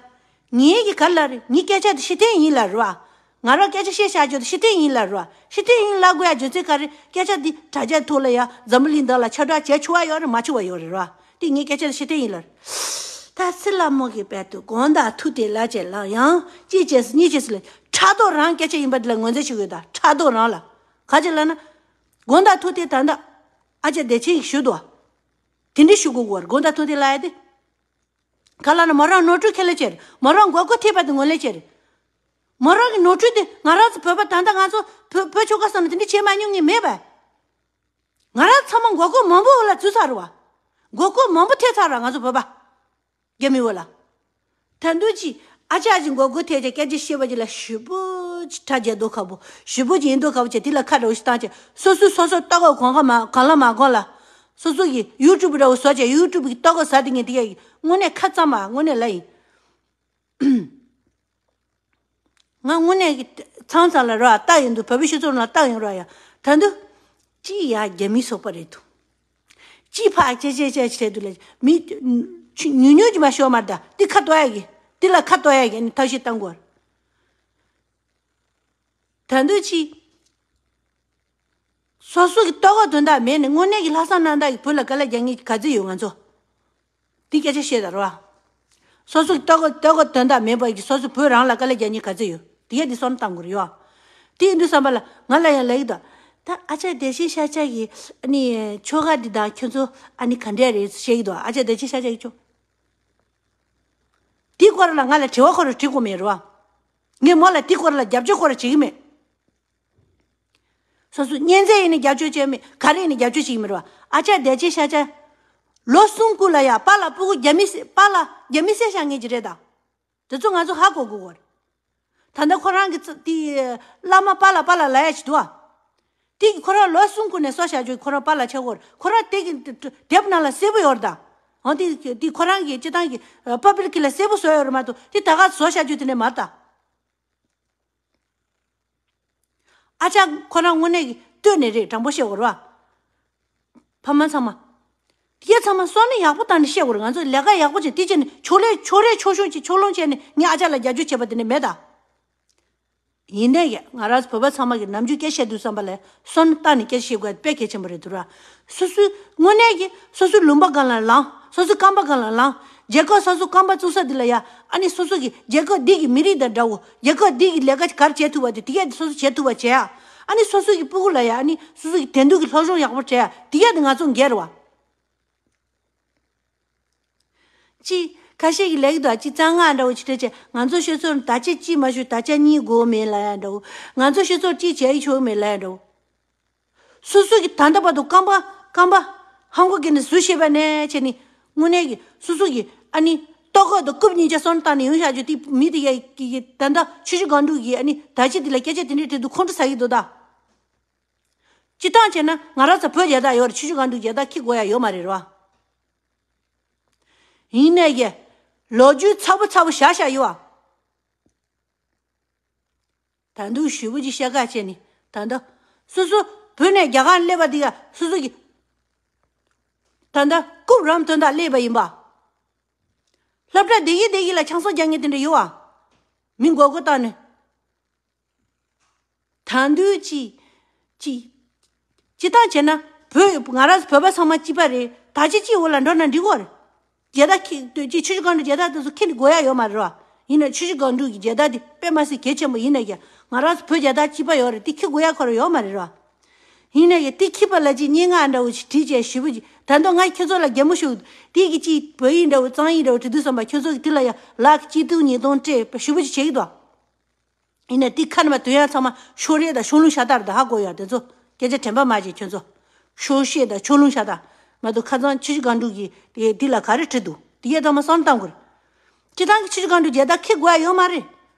ངེད་ཀྱི་ག་རེ་ལབ་རེད་ངའི་སྐད་ཆ་དེ་ཕྱིར་འཐེན་ཡིན་ལབ་རེད་བ། ང་རང་སྐད་ཆ་བཤད་བཞག་རྒྱུ་དེ་ཕྱིར་འཐེན་ཡིན་ལབ་རེད་བ། ཕྱིར་འཐེན་ཡིན་ལབ་དགོས་ཡ་རྒྱུ་མཚན་ག་རེ་སྐད་ཆ་འདི་དྲ་རྒྱ་ཐོག་ལ་ཡ་འཛམ་བུ་གླིང་འདི་ལ་ཁྱབ་བསྒྲགས་བྱས་ཆོག་པ་ཡོད་རེད་མ་ཆོག་པ་ཡོད་རེད་བ། དེ་ངའི་སྐད་ཆ་དེ་ཕྱིར་འཐེན་ཡིན་ལབ་རེད། ད་སྲིད་ལ་མོ་གི་དཔལ་དུ་དགོང་དག་ཐུག་དེ་ལ་བྱས་ལ་ཡང་གཅིག་བྱས་སུ་གཉིས་བྱས་སུ་ལ་ཕྲག་དོག་རང་སྐད་ཆ་ཡིན་པ་འདི་ལ་ངོས་འཛིན་བྱེད་དགོས་ད་ཕྲག་དོག་རང་ལ་ག་ཅི་ལབ་ན། དགོང་དག་ཐུག་དེ་ད་ལྟ་ཨ་ཅག་བདེ་ཆེན་ཡིས་ཞུ་འདུག་བ། དེ་འདྲ་ཞུ་དགོས་ཀྱི་ཡོད་རེད་དགོང་དག་ཐུག་དེ་ལབ་ཡ་དེ། ག་ལ་ན་མོ་རང་ནོར་འཁྲུལ་ཁས་ལེན་བྱས་རེད། མོ་རང་མགོ་སྐོར་ཐེབས་པ་དེ་ངོས་ལེན་བྱས་རེད། མོ་རང་གི་ནོར་འཁྲུལ་དེ་ང་རང་ཚོ་བོད་པ་ད་ལྟ་ང་ཚོ་བོད་བོད་ཆོལ་ཁ་གསུམ་ནས་དེ་འདྲ་བྱས་མ་མྱོང་ངེས་མེད་པས། ང་རང་ཚང་མ་མགོ་སྐོར་མང་པོ་འོག་ལ་འཛུལ་ཚར་རེད་བ། མགོ་སྐོར་མང་པོ་ཐེབས་ཚར་ར་ང་ཚོ་བོད་པ། རྒྱ་མི་འོག་ལ། ད་དུང་ཅི། ཨ་ཅག་ཅིག་མགོ་སྐོར་ཐེབས་ཀྱང་སྐད་ཆ་བཤད་པ་ཅིག་ལ་ཞེ་པོ་ཅིག་ཁྲ་རྒྱག་མདོག་ཁ་པོ་ཞེ་པོ་ཅིག་ཡིན་མདོག་ཁ་པོ་བྱས་དེ་ལ་ཁ་འདྲ་བོ་ཞིག་བཏང་བྱས་སོ་སོའི་སོ་སོ་ལྟོ་གོས་གང་ག་མ་གང་ལ་མ་གང་ལ། སོ་སོ་གི་ཡུ་ཊུབ་འདྲ་བོ་བཟོ་བྱས་ཡུ་ཊུབ་གི་ལྟོ་གོས་ཟ་དེ་ངས་དེ་ཡ་ཡིན་དངོས་གནས་ཁ་གཙང་མ་དངོས་གནས་ལ་ཡིན། ང་དངོས་གནས་ཀྱི་མཚམས་མཚམས་ལ་ར་ལྟ་ཡོང་དུས་བོད་པའི་སྤྱི་ཚོགས་ནང་ལྟ་ཡོང་ར་ཡ། ད་དུང་ཅི་ཡ་རྒྱ་མིའི་ཚོགས་པ་རེད་འདུག་ཅི་ཕག་ཅེ་ཅེ་ཅེ་བྱས་འདུག་ལ་མི་ཉུང་ཉུང་ཅིག་མ་ཤོར་མ་རེད་ད་འདི་ཁ་གཏོར་ཡ་གི་འདི་ལ་ཁ་གཏོར་ཡ་གི་ནི་ཐབས་ཤེས་བཏང་དགོས། ད་དུང་ཅི། སོ་སོ་གི་ལྟོ་གོས་དོན་དག་མེད་ནས་དངོས་གནས་ཀྱི་ལྷག་བསམ་རྣམ་དག་གི་བོད་ལ་དཀའ་ལས་རྒྱག་མཁན་ག་ཚོད་ཡོད་ང་ཚོ། འདི་སྐད་ཆ་བཤད་ད་རོ། སོ་སོ་གི་ལྟོ་གོས་ལྟོ་གོས་དོན་དག་མེད་པ་གི་སོ་སོ་བོད་རང་ལ་དཀའ་ལས་རྒྱག་མཁན་ག་ཚོད་ཡོད། དེ་གས་འདི་བསམ་བཏང་དགོས་རེད་ཡོ། དེ་ཡིན་དུས་བསམ་པ་ལ་ང་ལ་ཡང་ལབ་ཀྱི་འདུག་ད་ཨ་ཅག་བདེ་ཆེན་ཤཱཀྱ་གི་ཨ་ནི་ཆོ་ག་འདི་དང་ཁྱོད་ཚོ་ཨ་ནི་ག་འདྲས་རེད་བཤད་ཀྱི་འདུག་ཨ་ཅག་བདེ་ཆེན་ཤཱཀྱ་གི་ཆོ། དེའི་སྐོར་ལ་ང་ལ་དྲི་བ་ཁོ་རང་དྲི་དགོས་མེད་རེད་བ། ངས་མོ་ལ་དེའི་སྐོར་ལ་རྒྱབ་སྐྱོར་ཁོ་རང་བྱེད་ཀྱི་མེད། སོ་སོ་གཉེན་ཚན་ཡིན་ནའི་རྒྱབ་སྐྱོར་བྱས་མེད་ག་རེ་ཡིན་ནའི་རྒྱབ་སྐྱོར་བྱེད་ཀྱི་མེད་རེད་བ། ཨ་ཅག་བདེ་ཆེན་ཤཱཀྱ། ལོ་གསུམ་གོང་ལ་ཡ་པཱ་ལགས་སྤུ་གུ་རྒྱ་མི་སེ་པཱ་ལགས་རྒྱ་མི་སེ་ཤ་ངེས་ཀྱི་རེད་ད། དེ་ཚོ་ང་ཚོ་ཧ་གོ་དགོས་ཀྱི་རེད། ད་ལྟ་ཁོ་རང་གི་ཙི་དེ་བླ་མ་པཱ་ལགས་པཱ་ལགས་ལབ་ཡ་ཞིག་འདུག་ཨ། དེ་གི་ཁོ་རང་ལོ་གསུམ་གོང་ནས་གསོ་བྱ་རྒྱུ་ཁོ་རང་པཱ་ལགས་ཆགས་ཀྱི་ཡོད་རེད། ཁོ་རང་དེ་གི་དེབ་ནང་ལ་གསལ་པོ་ཡོད་རེད་ད། འོ་དེ་དེ་ཁོ་རང་གི་སྤྱི་བཏང་གི་པབ་ལིག་གི་ལ་གསལ་པོ་བཟོ་ཡོད་རེད་མ་གཏོགས་དེ་ད་ག་གསོ་བྱ་རྒྱུ་དེ་ནས་མ་རེད་ད། ཨ་ཅག་ཁོ་རང་དངོས་གནས་ཀྱི་ལྟོས་ནས་རེད་དྲང་པོ་བཤད་དགོས་རེད་བ། ཕ་མ་ཚང་མ། དེ་ཚང་མ་བསམ་བློ་ཡག་པོ་བཏང་ནས་བཤད་དགོས་རེད། ང་ཚོ་ལས་ཀ་ཡག་པོ་བྱས་དེ་བྱས་ནས་ཕྱོགས་རིས་ཕྱོགས་རིས་ཕྱོགས་ཞེན་བྱས་ཕྱོགས་ལྷུང་བྱས་ནས་ངའི་ཨ་ཅག་ལ་རྒྱབ་སྐྱོར་བྱས་པ་དེ་འདྲ་མེད་ད། ཡིན་ནའི་ང་རང་ཚོ་བོད་པ་ཚང་མ་གིས་ནམ་རྒྱུན་སྐད་ཆ་བཤད་དུས་ཙམ་པ་ལ་བསམ་བློ་བཏང་ནས་སྐད་ཆ་བཤད་དགོས་དཔེ་གལ་ཆེན་པོ་རེད་འདུག་ར། སོ་སོའི་དངོས་གནས་ཀྱི་སོ་སོའི་ལུང་པ་སྒང་ལ་ལངས། སོ་སོའི་རྐང་པ་སྒང་ལ་ལངས། རྒྱལ་ཁབ་སོ་སོའི་རྐང་པ་བཙུགས་ས་འདི་ལ་ཡ། ཨ་ནི་སོ་སོ་གི་རྒྱལ་ཁབ་འདི་གི་མི་རིགས་དང་འདྲ་བོ། རྒྱལ་ཁབ་འདི་གི་ལས་ཀ་ག་རེ་བྱེད་ཐུབ་པ་དེ་དེ་གས་དེ་སོ་སོ་བྱེད་ཐུབ་པ་བྱེད་ཡ། ཨ་ནི་སོ་སོ་གི་སྤུ་གུ་ལ་ཡ། ཨ་ནི་སོ་སོ་གི་དེང་དུས་ཀྱི་སློབ་སྦྱོང་ཡག་པོ་བྱེད་ཡ། དེ་གས་དེ་ང་ཚོ་འགན་རེད་བ། ཅི། ཁ་ཤས་ཀྱིས་ལབ་ཀྱི་འདུག་ཅི་གཙང་ང་འདྲ་བོ་ཅི་སྤྲད་བྱས། ང་ཚོ་སྤྱི་ཚོགས་ནང་ད་ཆ་གཅིག་མ་ཞུ་ད་ཆ་གཉིས་དགོས་མེད་ལབ་ཡ་འདྲ་བོ། ང་ཚོ་སྤྱི་ཚོགས་གཅིག་བྱས་ཡི་ཆོག་མེད་ལབ་ཡ་འདྲ་བོ། སོ་སོ་གི་ད་ལྟ་བར་དུ་རྐང་པ་རྐང་པ་ཧང་གོ་གི་ནས་བཟོས་བྱས་པ་ནས་བྱས་ནས་དངོས་གནས་ཀྱི་སོ་སོ་གི་ཨ་ནི་ལྟོ་གོས་དང་རྐུབ་གཉིས་ཆ་སོན་བཏང་ནས་ཡོང་བཞག་རྒྱུ་དེ་མི་དེ་ཡ་གི་གི་ད་ལྟ་ཆུ་བཞི་སྒང་དྲུག་གི་ཨ་ནི་ད་ཆ་དེ་ལ་སྐད་ཆ་དེ་འདྲས་དྲིས་དུས་ཁོང་ཁྲོ་ཟ་གི་འདུག་ད། སྤྱིར་བཏང་བྱས་ན་ང་རང་ཚོ་བོད་རྒྱལ་དར་ཡོད་རེད། ཆུ་བཞི་སྒང་དྲུག་རྒྱལ་དར་འཁྱེར་དགོས་ཡ་ཡོད་མ་རེད་རོ། ཡིན་ནའི་གི་ལོ་རྒྱུས་ཚ་པོ་ཚ་པོ་བཞག་བཞག་ཡོད་ཨ། ད་དུང་ཞེ་པོ་ཅིག་བཤད་ཁ་བྱས་ནས་ད་ལྟ་སོ་སོ་བོད་ནས་རྒྱ་གར་སླེབས་པ་དེ་ག་སོ་སོ་གི་ད་ལྟ་རྐུབ་རམ་དོན་དག་སླེབས་པ་ཡིན་པ། སློབ་གྲྭ་བསྡད་ཀྱི་བསྡད་ཀྱི་ལ་ཆང་ས་རྒྱག་མཁན་དེ་འདྲ་ཡོད་ཨ། མི་མགོ་སྐོར་བཏང་ནས། ད་དུང་ཅི། ཅི། ཅི་ལྟར་བྱས་ན་བོད་ང་རང་བོད་པ་ཚང་མ་གཅིག་པ་རེད། ད་ཅི་ཅི་འོ་ལ་འགྲོ་ན་འགྲིག་གོ་རེད། རྒྱལ་དར་ཁྱེར་ཅི་ཆུ་བཞི་སྒང་དྲུག་རྒྱལ་དར་དེ་ཚོ་ཁྱེར་ནས་དགོས་ཡ་ཡོད་མ་རེད་བ། ཡིན་ན་ཆུ་བཞི་སྒང་དྲུག་གི་རྒྱལ་དར་དེ་དཔེ་མ་སྲིད་གལ་ཆེན་པོ་ཡིན་ན་ཡང་ང་རང་ཚོ་བོད་རྒྱལ་དར་གཅིག་པ་ཡོད་རེད། དེ་ཁྱེར་དགོས་ཡ་ཁོ་རང་ཡོད་མ་རེད་བ། ཡིན་ན་ཡང་དེ་ཁྱེར་པ་ལ་ཅི་སྙན་ངག་འདྲ་བོ་ཞིག་བྲིས་བྱས་ཞེ་པོ་ཅིག་ད་དུང་ང་ཁྱེད་ཚོ་ལ་གད་མོ་ཤོར། དེ་གི་ཅི་བོད་ཡིག་འདྲ་བོ་གཙང་ཡིག་འདྲ་བོ་བྲིས་དུས་ཙམ་པ་ཁྱེད་ཚོ་གི་དེ་ལ་ཡང་ལག་གཅིག་ཏུ་ཉིས་སྟོང་སྤྲད་ཞེ་པོ་ཅིག་བྱེད་ཀྱི་འདུག་ཡིན་ན་དེ་ཁ་ནས་མ་དོན་ཡ་ཚང་མ་ཕྱོགས་རིས་དང་ཕྱོགས་ལྷུང་ཤ་སྟག་རེད། ད་ཧ་གོ་ཡ་དེ་ཚོ་སྐད་ཆ་དྲན་པ་མ་བརྗེད་ཁྱོད་ཚོ། ཕྱོགས་ཞེན་དང་ཕྱོགས་ལྷུང་ཤ་སྟག་མ་གཏོགས་ཁ་སང་ཆུ་བཞི་སྒང་དྲུག་གི་དེ་དེ་ལ་ག་རེ་བྲིས་འདུག་དེ་གས་ཚང་མ་བསམ་བཏང་དགོས་རེད། སྤྱིར་བཏང་གི་ཆུ་བཞི་སྒང་དྲུག་རྒྱལ་དར་འཁྱེར་དགོས་ཡ་ཡོད་མ་རེད།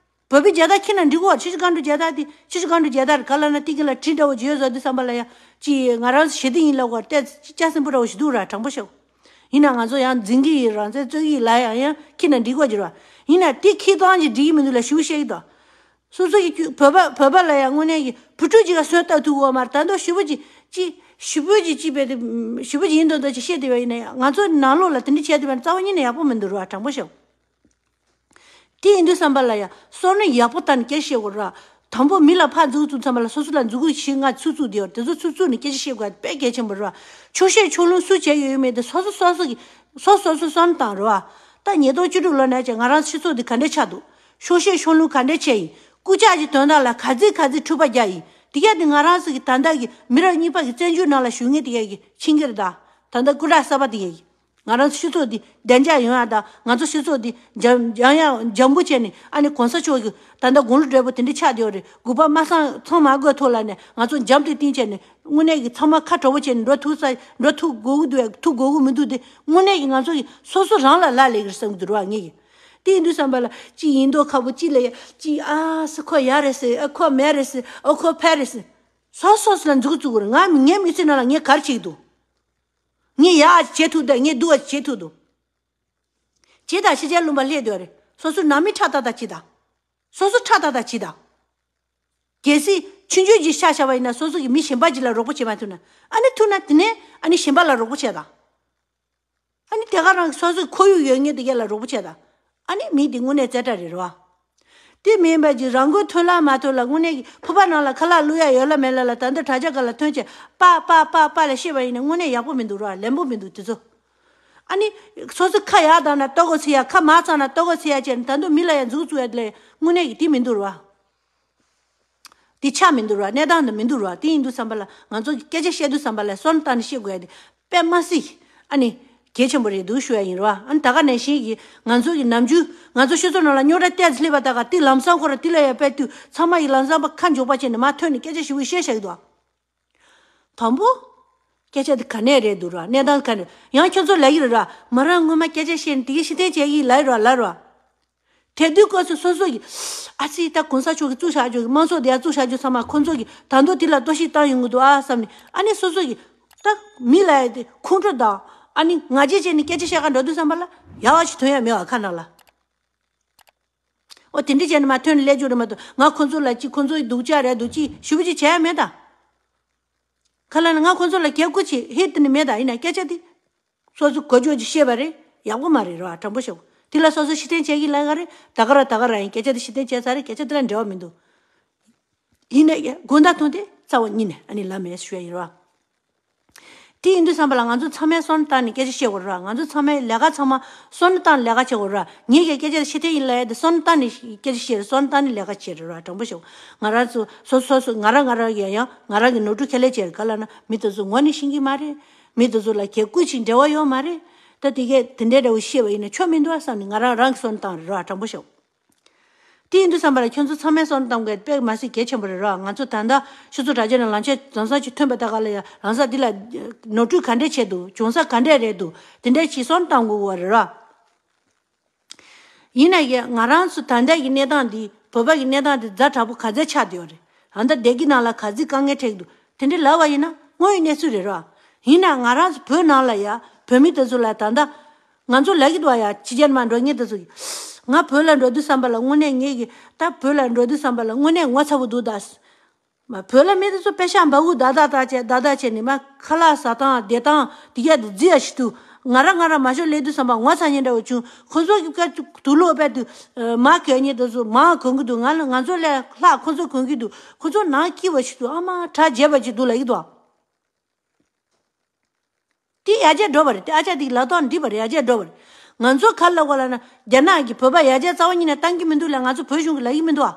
བོད་པའི་རྒྱལ་དར་འཁྱེར་ན་འགྲིག་གོ་ཆུ་བཞི་སྒང་དྲུག་རྒྱལ་དར་དེ་ཆུ་བཞི་སྒང་དྲུག་རྒྱལ་དར་ག་ལ་ན་ཏི་ཀི་ལ་བྲིས་འདྲ་བོ་བརྗོད་བཟོ་དུས་ཙམ་པ་ལ་ཡ་ཅི་ང་རང་ཞི་བདེ་ཡིན་ལ་གོ་ཏེ་སྐྱ་སེམས་པོ་འདྲ་བོ་ཞིག་འདུག་ར་དྲང་པོ་ཤོད། ཡིན་ན་ང་ཚོ་ཡང་འཛིན་གྱི་ཡིན་རང་བཙན་རྩོད་ཀྱི་ཡིན་ལ་ཡང་ཡང་ཁྱེར་ན་འགྲིག་གོ་གྱུར་བ། ཡིན་ན་དེ་ཁྱེར་སྟངས་ཀྱི་འགྲིག་གི་མི་འདུག་ལ་ཞུ་བཤད་ཀྱི་དང་། སོ་སོ་ཡི་བོད་པ་བོད་པ་ལ་ཡང་དངོས་གནས་ཀྱི་བུ་ཕྲུག་ཅིག་ལ་སོན་ལྟ་ཐུབ་གོ་མ་རེད། ད་དུང་ཞུ་བོ་ཅིག་ཅི་ཞུ་བོ་ཅིག་ཅི་བས་དེ་ཞུ་བོ་ཅིག་ཡིན་དོན་དག་ཅིག་བཤད་བསྡད་པ་ཡིན་ན་ཡང་ང་ཚོ་ནང་ལོགས་ལ་དེ་འདྲ་བྱས་བསྡད་པ་ན་རྩ་བ་ཉིད་ནས་ཡག་པོ་མི་འདུག་ར་དྲང་པོ་ཤོད། དེ་ཡིན་དུས་ཙམ་པ་ལ་ཡང་བསམ་བློ་ཡག་པོ་བཏང་ནས་སྐད་བཤད་དགོས་ར། དང་པོ་མི་ལ་ཕར་འཛུགས་བཙུགས་ཙམ་པ་ལ་སོ་སོ་ལ་འཛུགས་སྐྲུན་ཞིག་ང་ཚུགས་བཙུགས་དེ་ཡོད་དེ་ཚོ་ཚུགས་བཙུགས་ནས་སྐད་ཆ་བཤད་དགོས་དཔེ་གལ་ཆེན་པོ་རེད་བ། ཆོག་ཤེས་ཆོག་ལུང་སུ་བྱས་ཡོད་ཡོད་མེད་དེ་སོ་སོ་སོ་སོ་གི་སོ་སོ་སོ་བསམ་བཏང་རེད་བ། ད་ཉིས་སྟོང་བཅུ་དྲུག་ལོ་ནས་ཀྱང་ང་རང་སྤྱི་ཚོགས་འདི་ག་འདྲས་ཆགས་འདུག་ཆོག་ཤེས་ཆོག་ལུང་ག་འདྲས་བྱས་ཡིན། སྐུ་ཕྱག་གི་དོན་དག་ལ་ག་ཚིག་ག་ཚིག་འཁྲུལ་པ་རྒྱག་ཡིན། དེ་ག་དེ་ང་རང་ཚོ་གི་ད་ལྟ་གི་མི་རབས་གཉིས་པ་གི་བཙན་བྱོལ་ནང་ལ་བཞུགས་མཁན་དེ་ག་གི་ཕྱིན་གྱི་རེད་ད། ད་ལྟ་སྐུ་དྲག་གསར་པ་དེ་ག་གི་ང་རང་ཚོ་སྤྱི་ཚོགས་འདི་བདེ་འཇགས་ཡོང་ཡ་དང་ང་ཚོ་སྤྱི་ཚོགས་འདི་འཇམ་འཇམ་ཡ་འཇམ་པོ་བྱས་ནས་ཨ་ནི་གོང་ས་མཆོག་གི་ད་ལྟ་དགུང་ལོ་བགྲེས་པོ་དེ་འདྲ་ཆགས་བསྡད་ཡོད་རེད། དགུ་པ་མ་སངས་ཚང་མ་དགོས་ཐོག་ལ་ནས་ང་ཚོ་འཇམ་ཏིག་ཏིག་བྱས་ནས་དངོས་གནས་ཀྱི་ཚང་མ་ཁ་དྲོ་པོ་བྱས་ནས་འགྲོ་ཐུབ་ས་འགྲོ་ཐུབ་དགོས་ཀྱི་འདུག་ཐུབ་དགོས་ཀྱི་མི་འདུག་དེ་དངོས་གནས་ཀྱི་ང་ཚོ་གི་སོ་སོ་རང་ལ་ལ་ལས་ཀྱི་བསམ་གྱི་འདུག་ར་ངེད་ཀྱི། དེ་ཡིན་དུས་ཙམ་པ་ལ་ཅི་ཡིན་མདོག་ཁ་པོ་ཅི་ལ་ཡ་ཅི་ཨ་སི་ཁོ་ཡ་རེད་ཟེར་ཨ་ཁོ་མེད་རེད་ཟེར་ཨ་ཁོ་ཕལ་རེད་ཟེར། སོ་སོ་སོ་ལ་འཛུགས་བཙུགས་དགོས་རེད། ང་ངའི་མི་ཚེ་ནང་ལ་ངས་ག་རེ་བྱེད་ཀྱི་འདུག་ངས་ཡག་བྱེད་ཐུབ་དང་ངས་སྡུག་བ་བྱེད་ཐུབ་འདུག་ཇི་ལྟར་ཕྱི་རྒྱལ་ལུང་པ་སླེབས་སྡོད་རེད། སོ་སོའི་ནང་མི་ཁྲག་ཏག་ཏག་བྱེད་དང་། སོ་སོ་ཁྲག་ཏག་ཏག་བྱེད་དང་། གལ་སྲིད་ཆུང་ཆུང་ཅིག་ཆགས་བཞག་པ་ཡིན་ན་སོ་སོ་གི་མི་གཞན་པ་ཅིག་ལ་རོགས་པ་བྱེད་མ་ཐུབ་ན་ཨ་ནི་ཐུབ་ན་དེ་ནས་ཨ་ནི་གཞན་པ་ལ་རོགས་པ་བྱེད་དང་། ཨ་ནི་དེ་ག་རང་གི་སོ་སོའི་ཁོར་ཡུག་ཡོད་ངེས་དེ་གས་ལ་རོགས་པ་བྱེད་དང་། ཨ་ནི་མི་དེ་དངོས་གནས་རྩེ་གྲ་རེད་རོ། དེ་མིན་པ་ཅིག་རང་མགོ་ཐོན་ལ་མ་ཐོན་ལ་དངོས་གནས་ཀྱི་ཕོར་པ་ནང་ལ་ཁ་ལག་བླུག་ཡ་ཡོད་ལ་མེད་ལ་ལ་ད་འདི་དྲ་རྒྱ་སྒང་ལ་ཐོན་བྱས་པ་པ་པ་པ་ལ་བཤད་པ་ཡིན་ན་དངོས་གནས་ཡག་པོ་མི་འདུག་ར། ལན་པོ་མི་འདུག་དེ་ཚོ། ཨ་ནི་སོ་སོ་ཁ་ཡར་བཏང་ན་ལྟོ་གོས་འཚོལ་ཡ། ཁ་མར་བཏང་ན་ལྟོ་གོས་འཚོལ་ཡ་བྱས་ནས་ད་འདི་མི་ལ་ཡ་མཛུབ་བཙུགས་ཡ་དེ་ལ་དངོས་གནས་ཀྱི་དེ་མི་འདུག་ར། དེ་ཆགས་མི་འདུག་ར། གནས་སྟངས་དེ་མི་འདུག་ར། དེ་ཡིན་དུས་ཙམ་པ་ལ་ང་ཚོ་གི་སྐད་ཆ་བཤད་དུས་ཙམ་པ་ལ་བསམ་བློ་བཏང་ནས་བཤད་དགོས་ཡ་དེ་དཔེ་མ་སྲིད་ཨ་ནི་གལ་ཆེན་པོ་རེད་འདུག་ཞུ་ཡ་ཡིན་ར། ཨ་ནི་ད་ག་ནང་བཞིན་གྱི་ང་ཚོ་གི་ནམ་རྒྱུན་ང་ཚོ་སྤྱི་ཚོགས་ནང་ལ་རྙོག་དྲ་ཏོག་ཙམ་སླེབས་པ་ད་ག་དེ་ལམ་སང་ཁོ་ར་དེ་ལ་ཡ་དཔེ་དུས་ཚང་མ་ཡི་ལམ་སང་པ་ཁ་འཇོག་པ་བྱས་ནས་མར་ཐོན་ནས་སྐད་ཆ་ཞིབ་པོ་བཤད་བཞག་གི་འདུག་དང་པོ། སྐད་ཆ་དེ་ག་ནས་རེད་འདུག་ར། གནས་སྟངས་ག་ནས། ཡང་ཁྱོད་ཚོ་ལབ་ཀྱི་རེད་ར། མོ་རང་སྔོན་མ་སྐད་ཆ་བཤད་ནས་དེ་གི་ཕྱིར་འཐེན་བྱས་ཀྱི་ལབ་ར་ལབ་ར། དེ་དུས་སྐབས་སུ་སོ་སོ་གི་ཨ་ཙི་ད་གོང་ས་མཆོག་གིས་བཙུགས་བཞག་རྒྱུ་གི་དམངས་གཙོ་དེ་ཡང་བཙུགས་བཞག་རྒྱུ་ཚང་མ་ཁོང་ཚོ་གི་ད་དུང་དེ་ལ་གཏོར་བཤིག་བཏང་ཡོང་གི་འདུག་ཨ་བསམ་ནས་ཨ་ནི་སོ་སོ་གི་ད་མི་ལ་ཡ་དེ་ཁོང་ཁྲོ་དང་ཨ་ནི་ང་རྒྱལ་བྱས་ནས་སྐད་ཆ་བཤད་ག་འགྲོ་དུས་ཙམ་པ་ལ་ཡག་ཅིག་ཐོན་ཡ་མེད་བ་ཁ་ནང་ལ། ཨོ་དེ་འདྲ་བྱས་ནས་མར་ཐོན་ནས་སླེབས་རྒྱུ་རེད་མ་གཏོགས་ང་ཁོང་ཚོ་ལ་ཅི་ཁོང་ཚོ་ཡི་སྡུག་ཅག་རེད་འདུག་ཅི་ཞུ་བ་ཅིག་བྱས་ཡ་མེད་ད། ཁ་ལ་ནི་ང་ཁོང་ཚོ་ལ་གལ་དགོས་ཆེ་ཧེ་དེ་ནི་མེད་ད། ཡིན་ན་སྐད་ཆ་དེ་ སོ་སོ་གོ་ཆོད་ཅིག་བཤད་པ་རེད། ཡག་པོ་མ་རེད་རོ། དྲང་པོ་བཤད། དེ་ལ་སོ་སོ་ཕྱིར་འཐེན་བྱེད་ཀྱི་ལ་ག་རེད། ད་ག་ར་ད་ག་ར་ཡིན། སྐད་ཆ་དེ་ཕྱིར་འཐེན་བྱས་ཚར་རེད། སྐད་ཆ་དེ་ལ་འབྲེལ་བ་མི་འདུག་ཡིན་ནའི་དགོང་དག་ཐུང་དེ་རྩ་བ་ཉིད་ནས་ཨ་ནི་ལབ་མེད་ཞུ་ཡ་ཡིན་རོ། དེ་ཡིན་དུས་ཙམ་པ་ལ་ང་ཚོ་ཚང་མས་བསམ་བློ་བཏང་ནས་སྐད་ཆ་བཤད་དགོས་རེད་བ། ང་ཚོ་ཚང་མས་ལས་ཀ་ཚང་མ་བསམ་བློ་བཏང་ནས་ལས་ཀ་བྱེད་དགོས་རེད་བ། ངེད་ཀྱིས་སྐད་ཆ་ཕྱིར་འཐེན་ཡིན་ལབ་ཡ་དེ་བསམ་བློ་བཏང་ནས་སྐད་ཆ་བཤད་རེད། བསམ་བློ་བཏང་ནས་ལས་ཀ་བྱེད་རེད་བ། དྲང་པོ་བཤད། ང་རང་ཚོ་སོ་སོ་སོ་ང་རང་ང་རང་གིས་ཡང་ང་རང་གི་ནོར་འཁྲུལ་ཁས་ལེན་བྱེད་རེད། ག་ལབ་ན་མི་དེ་ཚོ་ངོ་ནས་ཤེས་ཀྱི་མ་རེད། མི་དེ་ཚོ་ལ་གལ་ཀུན་གྱི་འབྲེལ་བ་ཡོད་མ་རེད། ད་དེ་གས་དེ་འདྲའི་འདྲ་བོ་བཤད་པ་ཡིན་ན་ཆོ་མི་འདུག་ཨ་བསམ་ནས་ང་རང་རང་གིས་བསམ་བློ་བཏང་རེད་བ། དྲང་པོ་བཤད། དེ་ཡིན་དུས་ཙམ་པ་ལ་ཁྱོད་ཚོ་ཚང་མས་བསམ་བློ་གཏོང་དགོས་དཔེ་མ་སྲིད་གལ་ཆེན་པོ་རེད་རོ། ང་ཚོ་ད་ལྟ་ཆུ་ཚོད་དྲ་རྒྱ་ནང་ལམ་ཆས་ལམ་སང་ཅིག་ཐོན་པ་ད་ག་ལ་ཡ་ལམ་སང་འདི་ལ་ནོར་འཁྲུལ་ག་འདྲས་བྱས་འདུག་བྱུང་ས་ག་འདྲས་རེད་འདུག་དེ་འདྲས་ཅིག་བསམ་བློ་གཏོང་དགོས་པ་རེད་རོ། ཡིན་ན་ཡང་ང་རང་ཚོ་ད་ལྟ་གི་གནས་སྟངས་འདི་བོད་པ་གི་གནས་སྟངས་འདི་ཛ་དྲག་པོ་ག་ཚད་ཆགས་བསྡད་ཡོད་རེད། ད་ལྟ་བདེ་སྐྱིད་ནང་ལ་ག་ཚད་དཀའ་ངལ་འཕྲད་ཀྱི་འདུག་དེ་འདྲས་ལབ་པ་ཡིན་ན་དངོས་ཡོད་གནས་ཚུལ་རེད་རོ། ཡིན་ན་ང་རང་ཚོ་བོད་ནང་ལ་ཡ་བོད་མི་དེ་ཚོ་ལ་ད་ལྟ་ང་ཚོ་ལབ་ཀྱི་འདུག་ཡ། ཕྱི་རྒྱལ་མར་འགྲོ་མཁན་དེ་ཚོ་གིས། ང་བོད་ལ་འགྲོ་དུས་ཙམ་པ་ལ་དངོས་གནས་ངེད་ཀྱི་ད་བོད་ལ་འགྲོ་དུས་ཙམ་པ་ལ་དངོས་གནས་ངོ་ཚ་པོ་འདུག་ད། མ་བོད་ལ་མི་དེ་ཚོ་པེ་ཤག་འབའ་འུ་བདའ་བདའ་བདའ་བྱས་བདའ་བདའ་བྱས་ནས་མ་ཁ་ལག་ཟ་སྟངས་བསྡད་སྟངས་དེ་ག་དེ་རྫི་ཡ་ཞིག་འདུག་ང་རང་ང་རང་མ་ཤོར་སླེབས་དུས་ཙམ་པ་ངོ་ཚ་མཁན་འདྲ་བོ་བྱུང་། ཁོ་ཚོ་གི་ཀ་དུག་ལོག་པས་དུ་མ་གོན་མཁན་དེ་ཚོ་མ་གོན་གི་འདུག་ང་ལ་ང་ཚོ་ལས་ལྷག་ཁོ་ཚོ་གོན་གི་འདུག་ཁོ་ཚོ་ནང་སྐྱིད་པ་ཞིག་འདུག་ཨ་མ་གྲ་རྒྱས་པ་ཅིག་འདུག་ལབ་ཀྱི་འདུག་དེ་ཡར་རྒྱས་འགྲོ་བ་རེད། དེ་ཨ་ཅག་དེ་གི་ལབ་སྟངས་འགྲིག་པ་རེད། ཡར་རྒྱས་འགྲོ་བ་རེད། ང་ཚོ་ག་ལབ་དགོས་ལབ་ན་རྒྱ་ནག་གིས་བོད་པ་ཡར་རྒྱས་རྩ་བ་ཉིད་ནས་བཏང་གི་མི་འདུག་ལབ་ང་ཚོ་བོད་གཞུང་གིས་ལབ་ཀྱི་མི་འདུག་ཨ།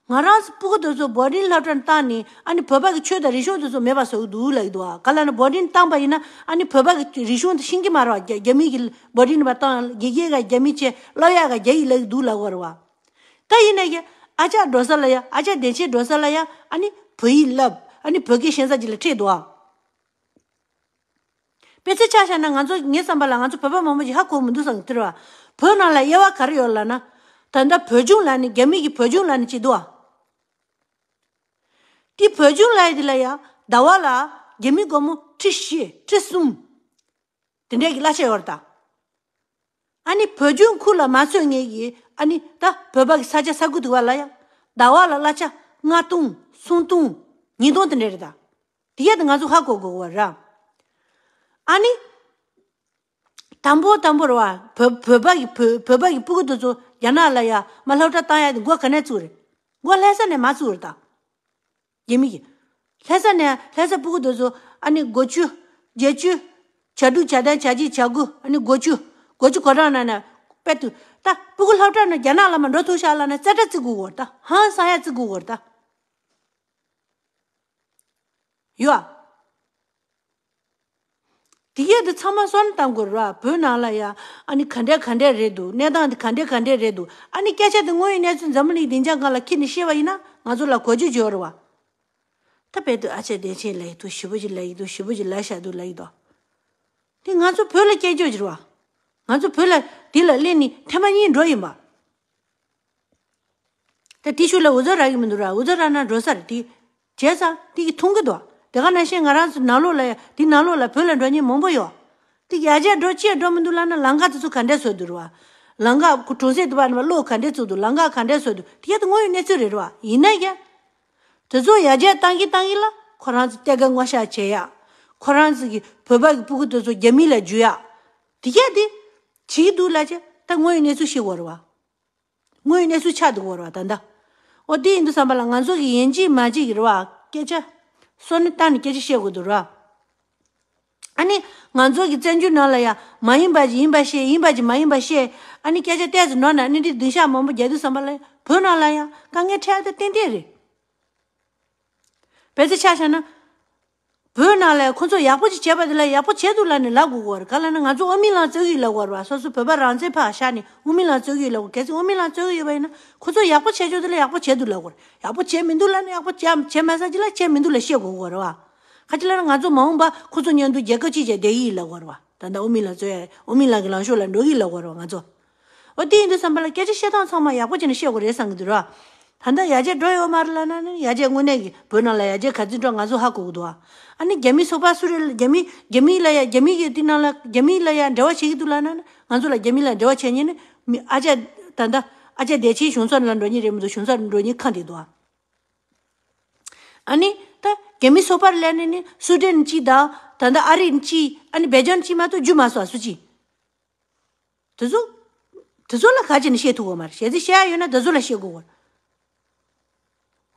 ང་རང་ཚོ་སྤུ་གུ་དེ་ཚོ་བོར་ཌིང་སློབ་གྲྭར་བཏང་ནས་ཨ་ནི་བོད་པ་གི་ཆོས་དང་རིག་གཞུང་དེ་ཚོ་མེད་པ་བཟོ་གི་འདུག་ལབ་ཀྱི་འདུག་ཨ། ག་ལབ་ན་བོར་ཌིང་བཏང་པ་ཡིན་ན་ཨ་ནི་བོད་པ་གི་རིག་གཞུང་དེ་ཤེས་ཀྱི་མ་རེད་བ། རྒྱ་རྒྱ་མི་གི་བོར་ཌིང་ནང་བཏང་དགེ་རྒན་ག་རྒྱ་མི་བྱས་སློབ་ཡག་ག་རྒྱ་ཡིག་ལབ་ཀྱི་འདུག་ལབ་དགོས་རེད་བ། ད་ཡིན་ན་ཡ་ཨ་ཅག་འགྲོ་ས་ལ་ཡ་ཨ་ཅག་བདེ་ཆེན་འགྲོ་ས་ལ་ཡ་ཨ་ནི་བོད་ཡིག་བསླབ་ཨ་ནི་བོད་སྐད་ཤེས་ས་ཅིག་ལ་ཁྲིད་འདུག་ཨ། དཔེ་ཆ་ཆ་བཞག་ན་ང་ཚོ་ངའི་བསམ་པ་ལ་ང་ཚོ་བོད་པ་མང་པོ་ཞིག་ཧ་གོ་མི་འདུག་བསམ་གྱི་འདུག་བ། བོད་ནང་ལ་དབྱེ་བ་ག་རེ་ཡོད་ལབ་ན། ད་ལྟ་བོད་ལྗོངས་ལབ་ནས་རྒྱ་མི་གི་བོད་ལྗོངས་ལབ་ནས་ཅིག་འདུག་བ། དེ་བོད་ལྗོངས་ལབ་ཡ་དེ་ལ་ཡ་ཟླ་བ་ལ་རྒྱ་མི་སྒོར་མོ་ཁྲི་བཞི་ཁྲི་གསུམ་དེ་འདྲས་ཀྱི་གླ་ཆ་ཡོད་རེད་ད། ཨ་ནི་བོད་ལྗོངས་ཁུལ་ལ་མ་ཚོད་ངེས་ཀྱི་ཨ་ནི་ད་བོད་པ་གི་ས་ཆ་ས་ཁུལ་དུ་བ་ལ་ཡ་ཟླ་བ་ལ་གླ་ཆ་ལྔ་སྟོང་སུམ་སྟོང་ཉིས་སྟོང་དེ་འདྲས་རེད་ད། དེ་ཡ་དེ་ང་ཚོ་ཧ་གོ་དགོས་པ་ར། ཨ་ནི། དང་པོ་དང་པོ་ར་བ་བོད་བོད་པ་གི་བོད་བོད་པ་གི་སྤུ་གུ་དེ་ཚོ་རྒྱ་ནག་ལ་ཡ་མ་སློབ་གྲྭ་བཏང་ཡ་དེ་མགོ་ག་ནས་བཙུགས་རེད། མགོ་ལྷ་ས་ནས་མ་བཙུགས་རེད་ད། རྒྱ་མི་གི། ལྷ་ས་ནས་ལྷ་ས་སྤུ་གུ་དེ་ཚོ་ཨ་ནི་སྒོ་ཆུ། བརྒྱད་ཅུ། བྱ་དྲུག་བྱ་དང་བྱ་གཅིག་བྱ་དགུ་ཨ་ནི་སྒོ་ཆུ། སྒོ་ཆུ་གོ་གྲངས་ནང་ནས་དཔེ་དུ་ད་སྤུ་གུ་སློབ་གྲྭ་ནས་རྒྱ་ནག་ལ་མ་འགྲོ་ཐུབ་ཤག་ལབ་ན་རྩེ་གྲ་བརྩི་དགོས་གོ་རེད་ད། ཧང་སང་ཡ་བརྩི་དགོས་གོ་རེད་ད། ཡོད། དེ་གས་དེ་ཚང་མ་སོན་བཏང་དགོས་ར། བོད་ནང་ལ་ཡ་ཨ་ནི་ག་འདྲས་ག་འདྲས་རེད་འདུག་གནས་སྟངས་དེ་ག་འདྲས་ག་འདྲས་རེད་འདུག་ཨ་ནི་སྐད་ཆ་དེ་དངོས་ཡོད་གནས་ཚུལ་འཛམ་བུ་གླིང་སྡིངས་ཆ་སྒང་ལ་འཁྱེར་ནས་བཤད་པ་ཡིན་ན་ང་ཚོ་ལ་གོ་རྒྱུ་ཡོད་རེད་བ། ད་དཔེ་དུ་ཨ་ཅག་བདེ་ཆེན་ལབ་ཡི་འདུག་ཞེ་པོ་ཅིག་ལབ་ཡི་འདུག་ཞེ་པོ་ཅིག་ལབ་བཞག་འདུག་ལབ་ཡི་འདུག་དེ་ང་ཚོ་བོད་ལ་སྐྱེས་རྒྱུ་ཅིག་རེད་བ། ང་ཚོ་བོད་ལ་དེ་ལ་སླེབས་ནས་ཐེངས་མ་གཉིས་འགྲོ་ཡིན་པ། ད་དེ་ཤུགས་ལ་འུ་ཚོ་རག་གི་མི་འདུག་ར། འུ་ཚོ་རག་ན་འགྲོ་ས་རེད་དེ། བྱས་ཙང་དེ་གི་མཐོང་གི་འདུག་དེ་ག་ནང་བཞིན་ང་རང་ཚོ་ནང་ལོགས་ལ་ཡ་དེ་ནང་ལོགས་ལ་བོད་ལ་འགྲོ་མཁན་མང་པོ་ཡོད། དེ་ཡར་རྒྱས་འགྲོ་ཅི་ཡང་འགྲོ་མི་འདུག་ལབ་ན་ལམ་ཁ་དེ་ཚོ་ག་འདྲས་བཟོས་འདུག་ར་བ། ལམ་ཁ་ཁོ་གྲོང་གསེབ་དེ་བར་ནས་གློག་ག་འདྲས་བཙུགས་འདུག་ལམ་ཁ་ག་འདྲས་བཟོས་འདུག་དེ་ག་དེ་དངོས་ཡོད་གནས་ཚུལ་རེད་ར་བ། ཡིན་ན་ཡང་། དེ་ཚོ་ཡར་རྒྱས་བཏང་གི་བཏང་གི་ལ་ཁོ་རང་ཚོ་གཏེར་ཁ་སྔོག་བཤེར་བྱེད་ཡ། ཁོ་རང་ཚོ་གི་བོད་པ་གི་སྤུ་གུ་དེ་ཚོ་རྒྱ་མི་ལ་འཇུ་ཡ། དེ་ག་དེ་བྱེད་ཀྱི་འདུག་ལབ་བྱས་ད་དངོས་ཡོད་གནས་ཚུལ་ཤེས་དགོས་རེད་བ། དངོས་ཡོད་གནས་ཚུལ་ཆགས་འདུག་གོ་རེད་བ་ད་ལྟ། འོ་དེ་ཡིན་དུས་ཙམ་པ་ལ་ང་ཚོ་གི་ཡིན་གཅིག་མིན་གཅིག་གི་རེད་བ་སྐད་ཆ། བསམ་བློ་བཏང་ནས་སྐད་ཆ་བཤད་དགོས་འདུག་རེད་བ། ཨ་ནི་ང་ཚོ་གི་བཙན་བྱོལ་ནང་ལ་ཡ་མ་ཡིན་པ་ཅིག་ཡིན་པ་བཤད་ཡིན་པ་ཅིག་མ་ཡིན་པ་བཤད་ཨ་ནི་སྐད་ཆ་ཏོག་ཙམ་ནོར་ན་ཨ་ནི་འདི་སྡིངས་ཆ་མང་པོ་རྒྱག་དུས་ཙམ་པ་ལ་བོད་ནང་ལ་ཡ་དཀའ་ངལ་འཕྲད་ཡ་དེ་ཏན་ཏན་རེད། བལ་ཚེ་ཆ་བཞག་ན། བོད་ནང་ལ་ཁོ་ཚོ་ཡག་པོ་ཅིག་བྱས་པ་དེ་ལ་ཡག་པོ་བྱས་འདུག་ལབ་ནས་ལབ་དགོས་ཀྱི་ཡོད་རེད། ག་ལབ་ན་ང་ཚོ་དབུ་མའི་ལམ་རྩོད་ཀྱི་ཡོད་ལབ་དགོས་རེད་བ། སོ་སོ་བོད་པ་རང་བཙན་ཕར་བཞག་ནས་དབུ་མའི་ལམ་རྩོད་ཀྱི་ཡོད་ལབ་དགོས། གལ་སྲིད་དབུ་མའི་ལམ་རྩོད་ཀྱི་ཡོད་པ་ཡིན་ན་ཁོ་ཚོ་ཡག་པོ་བྱས་ཆོག་དེ་ལ་ཡག་པོ་བྱས་འདུག་ལབ་དགོས་རེད། ཡག་པོ་བྱས་མི་འདུག་ལབ་ན་ཡག་པོ་བྱས་བྱས་མ་ཚར་གྱི་ལ་བྱས་མི་འདུག་ལབ་བཤད་དགོས་ཀྱི་ཡོད་རེད་བ། ག་ཅི་ལབ་ན་ང་ཚོ་མ་འོངས་པ་ཁོ་ཚོ་མཉམ་དུ་རྒྱལ་ཁབ་གཅིག་བྱས་བསྡད་ཀྱི་ཡིན་ལབ་དགོས་རེད་བ། ད་ལྟ་དབུ་མའི་ལམ་རྩོད་ཡ་དབུ་མའི་ལམ་གྱི་ལངས་ཕྱོགས་ལ་འགྲོ་གི་ཡིན་ལབ་དགོས་རེད་བ་ང་ཚོ། འོ་དེ་ཡིན་དུས་ཙམ་པ་ལ་སྐད་ཆ་བཤད་སྟངས་ཚང་མ་ཡག་པོ་བྱས་ནས་བཤད་དགོས་རེད་བསམ་གྱི་འདུག་ར། ད་ལྟ་ཡར་རྒྱས་འགྲོ་ཡོད་མ་རེད་ལབ་ན་ནི་ཡར་རྒྱས་དངོས་གནས་ཀྱི་བོད་ནང་ལ་ཡར་རྒྱས་ག་ཚོད་འགྲོ་ང་ཚོ་ཧ་གོ་གི་འདུག་ཨ། ཨ་ནི་རྒྱ་མི་ཚོགས་པ་སུ་རེད། རྒྱ་མི་རྒྱ་མི་ལ་ཡ་རྒྱ་མི་གི་དེ་ནང་ལ་རྒྱ་མི་ལ་ཡ་འབྲེལ་བ་བྱེད་ཀྱི་འདུག་ལབ་ན་ནི་ང་ཚོ་ལ་རྒྱ་མི་ལ་འབྲེལ་བ་བྱེད་མཁན་ནི་མི་ཨ་ཅག་ད་ལྟ་ཨ་ཅག་བདེ་ཆེན་གཞུང་ཚབ་ལ་འགྲོ་མཁན་རེད་མི་འདུག་གཞུང་ཚབ་འགྲོ་མཁན་ཁག་འདུག་འདུག་ཨ། ཨ་ནི་ད་རྒྱ་མི་ཚོགས་པར་སླེབས་ནས་ནི་སུའེ་ཌེན་གཅིག་དང་ ད་ལྟ་ཨ་རི་གཅིག་ཨ་ནི་སྦེལ་ཇམ་གཅིག་མ་གཏོགས་རྒྱུ་མ་སོང་སུ་གཅིག་དེ་ཚོ། དེ་ཚོ་ལ་ག་ཅི་ནས་བཤད་ཐུབ་གོ་མ་རེད། གལ་སྲིད་བཤད་ཡ་ཡོད་ན་དེ་ཚོ་ལ་བཤད་དགོས་གོ།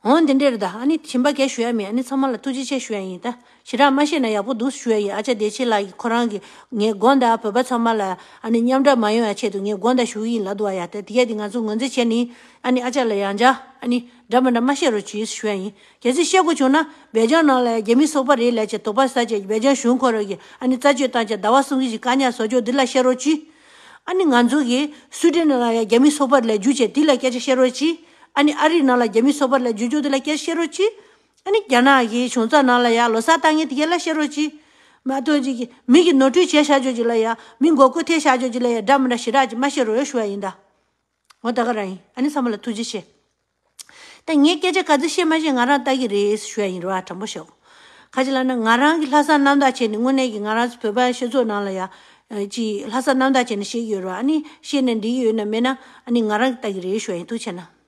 འོ་འདི་འདྲས་རེད་ད། ཨ་ནི་གཞན་པ་གས་ཞུ་ཡ་མེད། ཨ་ནི་ཚང་མ་ལ་ཐུགས་རྗེ་ཆེ་ཞུ་ཡ་ཡིན་ད། ཞེ་དྲག་མ་བཤད་ན་ཡག་པོ་འདུག་ཞུ་ཡ་ཡིན། ཨ་ཅག་བདེ་ཆེན་ལགས་ཀྱིས་ཁོ་རང་གི་ངའི་དགོངས་དག་བོད་པ་ཚང་མ་ལ་ཨ་ནི་མཉམ་འདྲ་མ་ཡོང་ཡ་ཆེད་དུ་ངས་དགོངས་དག་ཞུ་གི་ཡིན་ལབ་འདུག་བ། ཡ་ད་དེ་གས་དེ་ང་ཚོ་ངོས་འཛིན་བྱས་ནི་ཨ་ནི་ཨ་ཅག་ལ་ཡང་བསྐྱར་ཨ་ནི་འདྲ་མི་འདྲ་མ་བཤད་རོགས་གྱིས་ཞུ་ཡ་ཡིན། གལ་སྲིད་བཤད་དགོས་བྱུང་ན་སྦེལ་ཇམ་ནང་ལ་ཡ་རྒྱ་མི་ཚོགས་པ་རེད་ལབ་བྱས་དོགས་པ་ཟ་བྱས་སྦེལ་ཇམ་གཞུང་ཁོ་རང་གིས་ཨ་ནི་རྩ་གཅོད་བཏང་བྱས་ཟླ་བ་གསུམ་གྱི་བཀག་ཉར་བཟོ་ཕྱོགས་འདི་ལ་བཤད་རོགས་གྱིས། ཨ་ནི་ང་ཚོ་གི་སུའི་ཌེན་ནང་ལ་ཡ་རྒྱ་མི་ཚོགས་པ་ལ་བསྒྱུར་བྱས་དེ་ལ་སྐད་ཆ་བཤད་རོགས་གྱིས། ཨ་ནི་ཨ་རི་ནང་ལ་རྒྱ་མི་ཚོགས་པ་ལ་བསྒྱུར་ཕྱོགས་དེ་ལ་སྐད་ཆ་བཤད་རོགས་གྱིས། ཨ་ནི་རྒྱ་ནག་གི་གཞུང་ཚབ་ནང་ལ་ཡ་ལོ་གསར་བཏང་མཁན་དེ་ག་ལ་བཤད་རོགས་གྱིས། མ་གཏོགས་ཅིག་གི་མི་གི་ནོར་འཁྲུལ་བྱས་བཞག་ཆོག་ཅིག་ལ་ཡ་མི་མགོ་སྐོར་ཐེབས་བཞག་ཆོག་ཅིག་ལ་ཡ་འདྲ་མི་འདྲ་ཞེ་དྲག་ཅིག་མ་བཤད་རོགས་ཡ་ཞུ་བ་ཡིན་ད། འོ་ད་ག་རང་ཡིན། ཨ་ནི་ཚང་མ་ལ་ཐུགས་རྗེ་ཆེ། ད་ངས་སྐད་ཆ་ག་ཚོད་བཤད་མ་བཤད་ང་རང་ལྟ་གི་རེད་ཞུ་ཡ་ཡིན་རེད་བ། དྲང་པོ་བཤད། ག་ཅི་ལབ་ན་ང་རང་གི་ལྷག་བསམ་རྣམ་དག་བྱས་ནས་དངོས་གནས་ཀྱི་ང་རང་ཚོ་བོད་པ་སྤྱི་ཚོགས་ནང་ལ་ཡ་ཅིག་ལྷག་བསམ་རྣམ་དག་བྱས་ནས་བཤད་ཀྱི་ཡོད་རེད་བ། ཨ་ནི་བཤད་ན་འགྲིག་གི་ཡོད་ན་མེད་ན་ཨ་ནི་ང་རང་གི་ལྟ་གི་རེད་ཞུ་ཡ་ཡིན། ཐུགས་རྗེ་ཆེ་གནང་།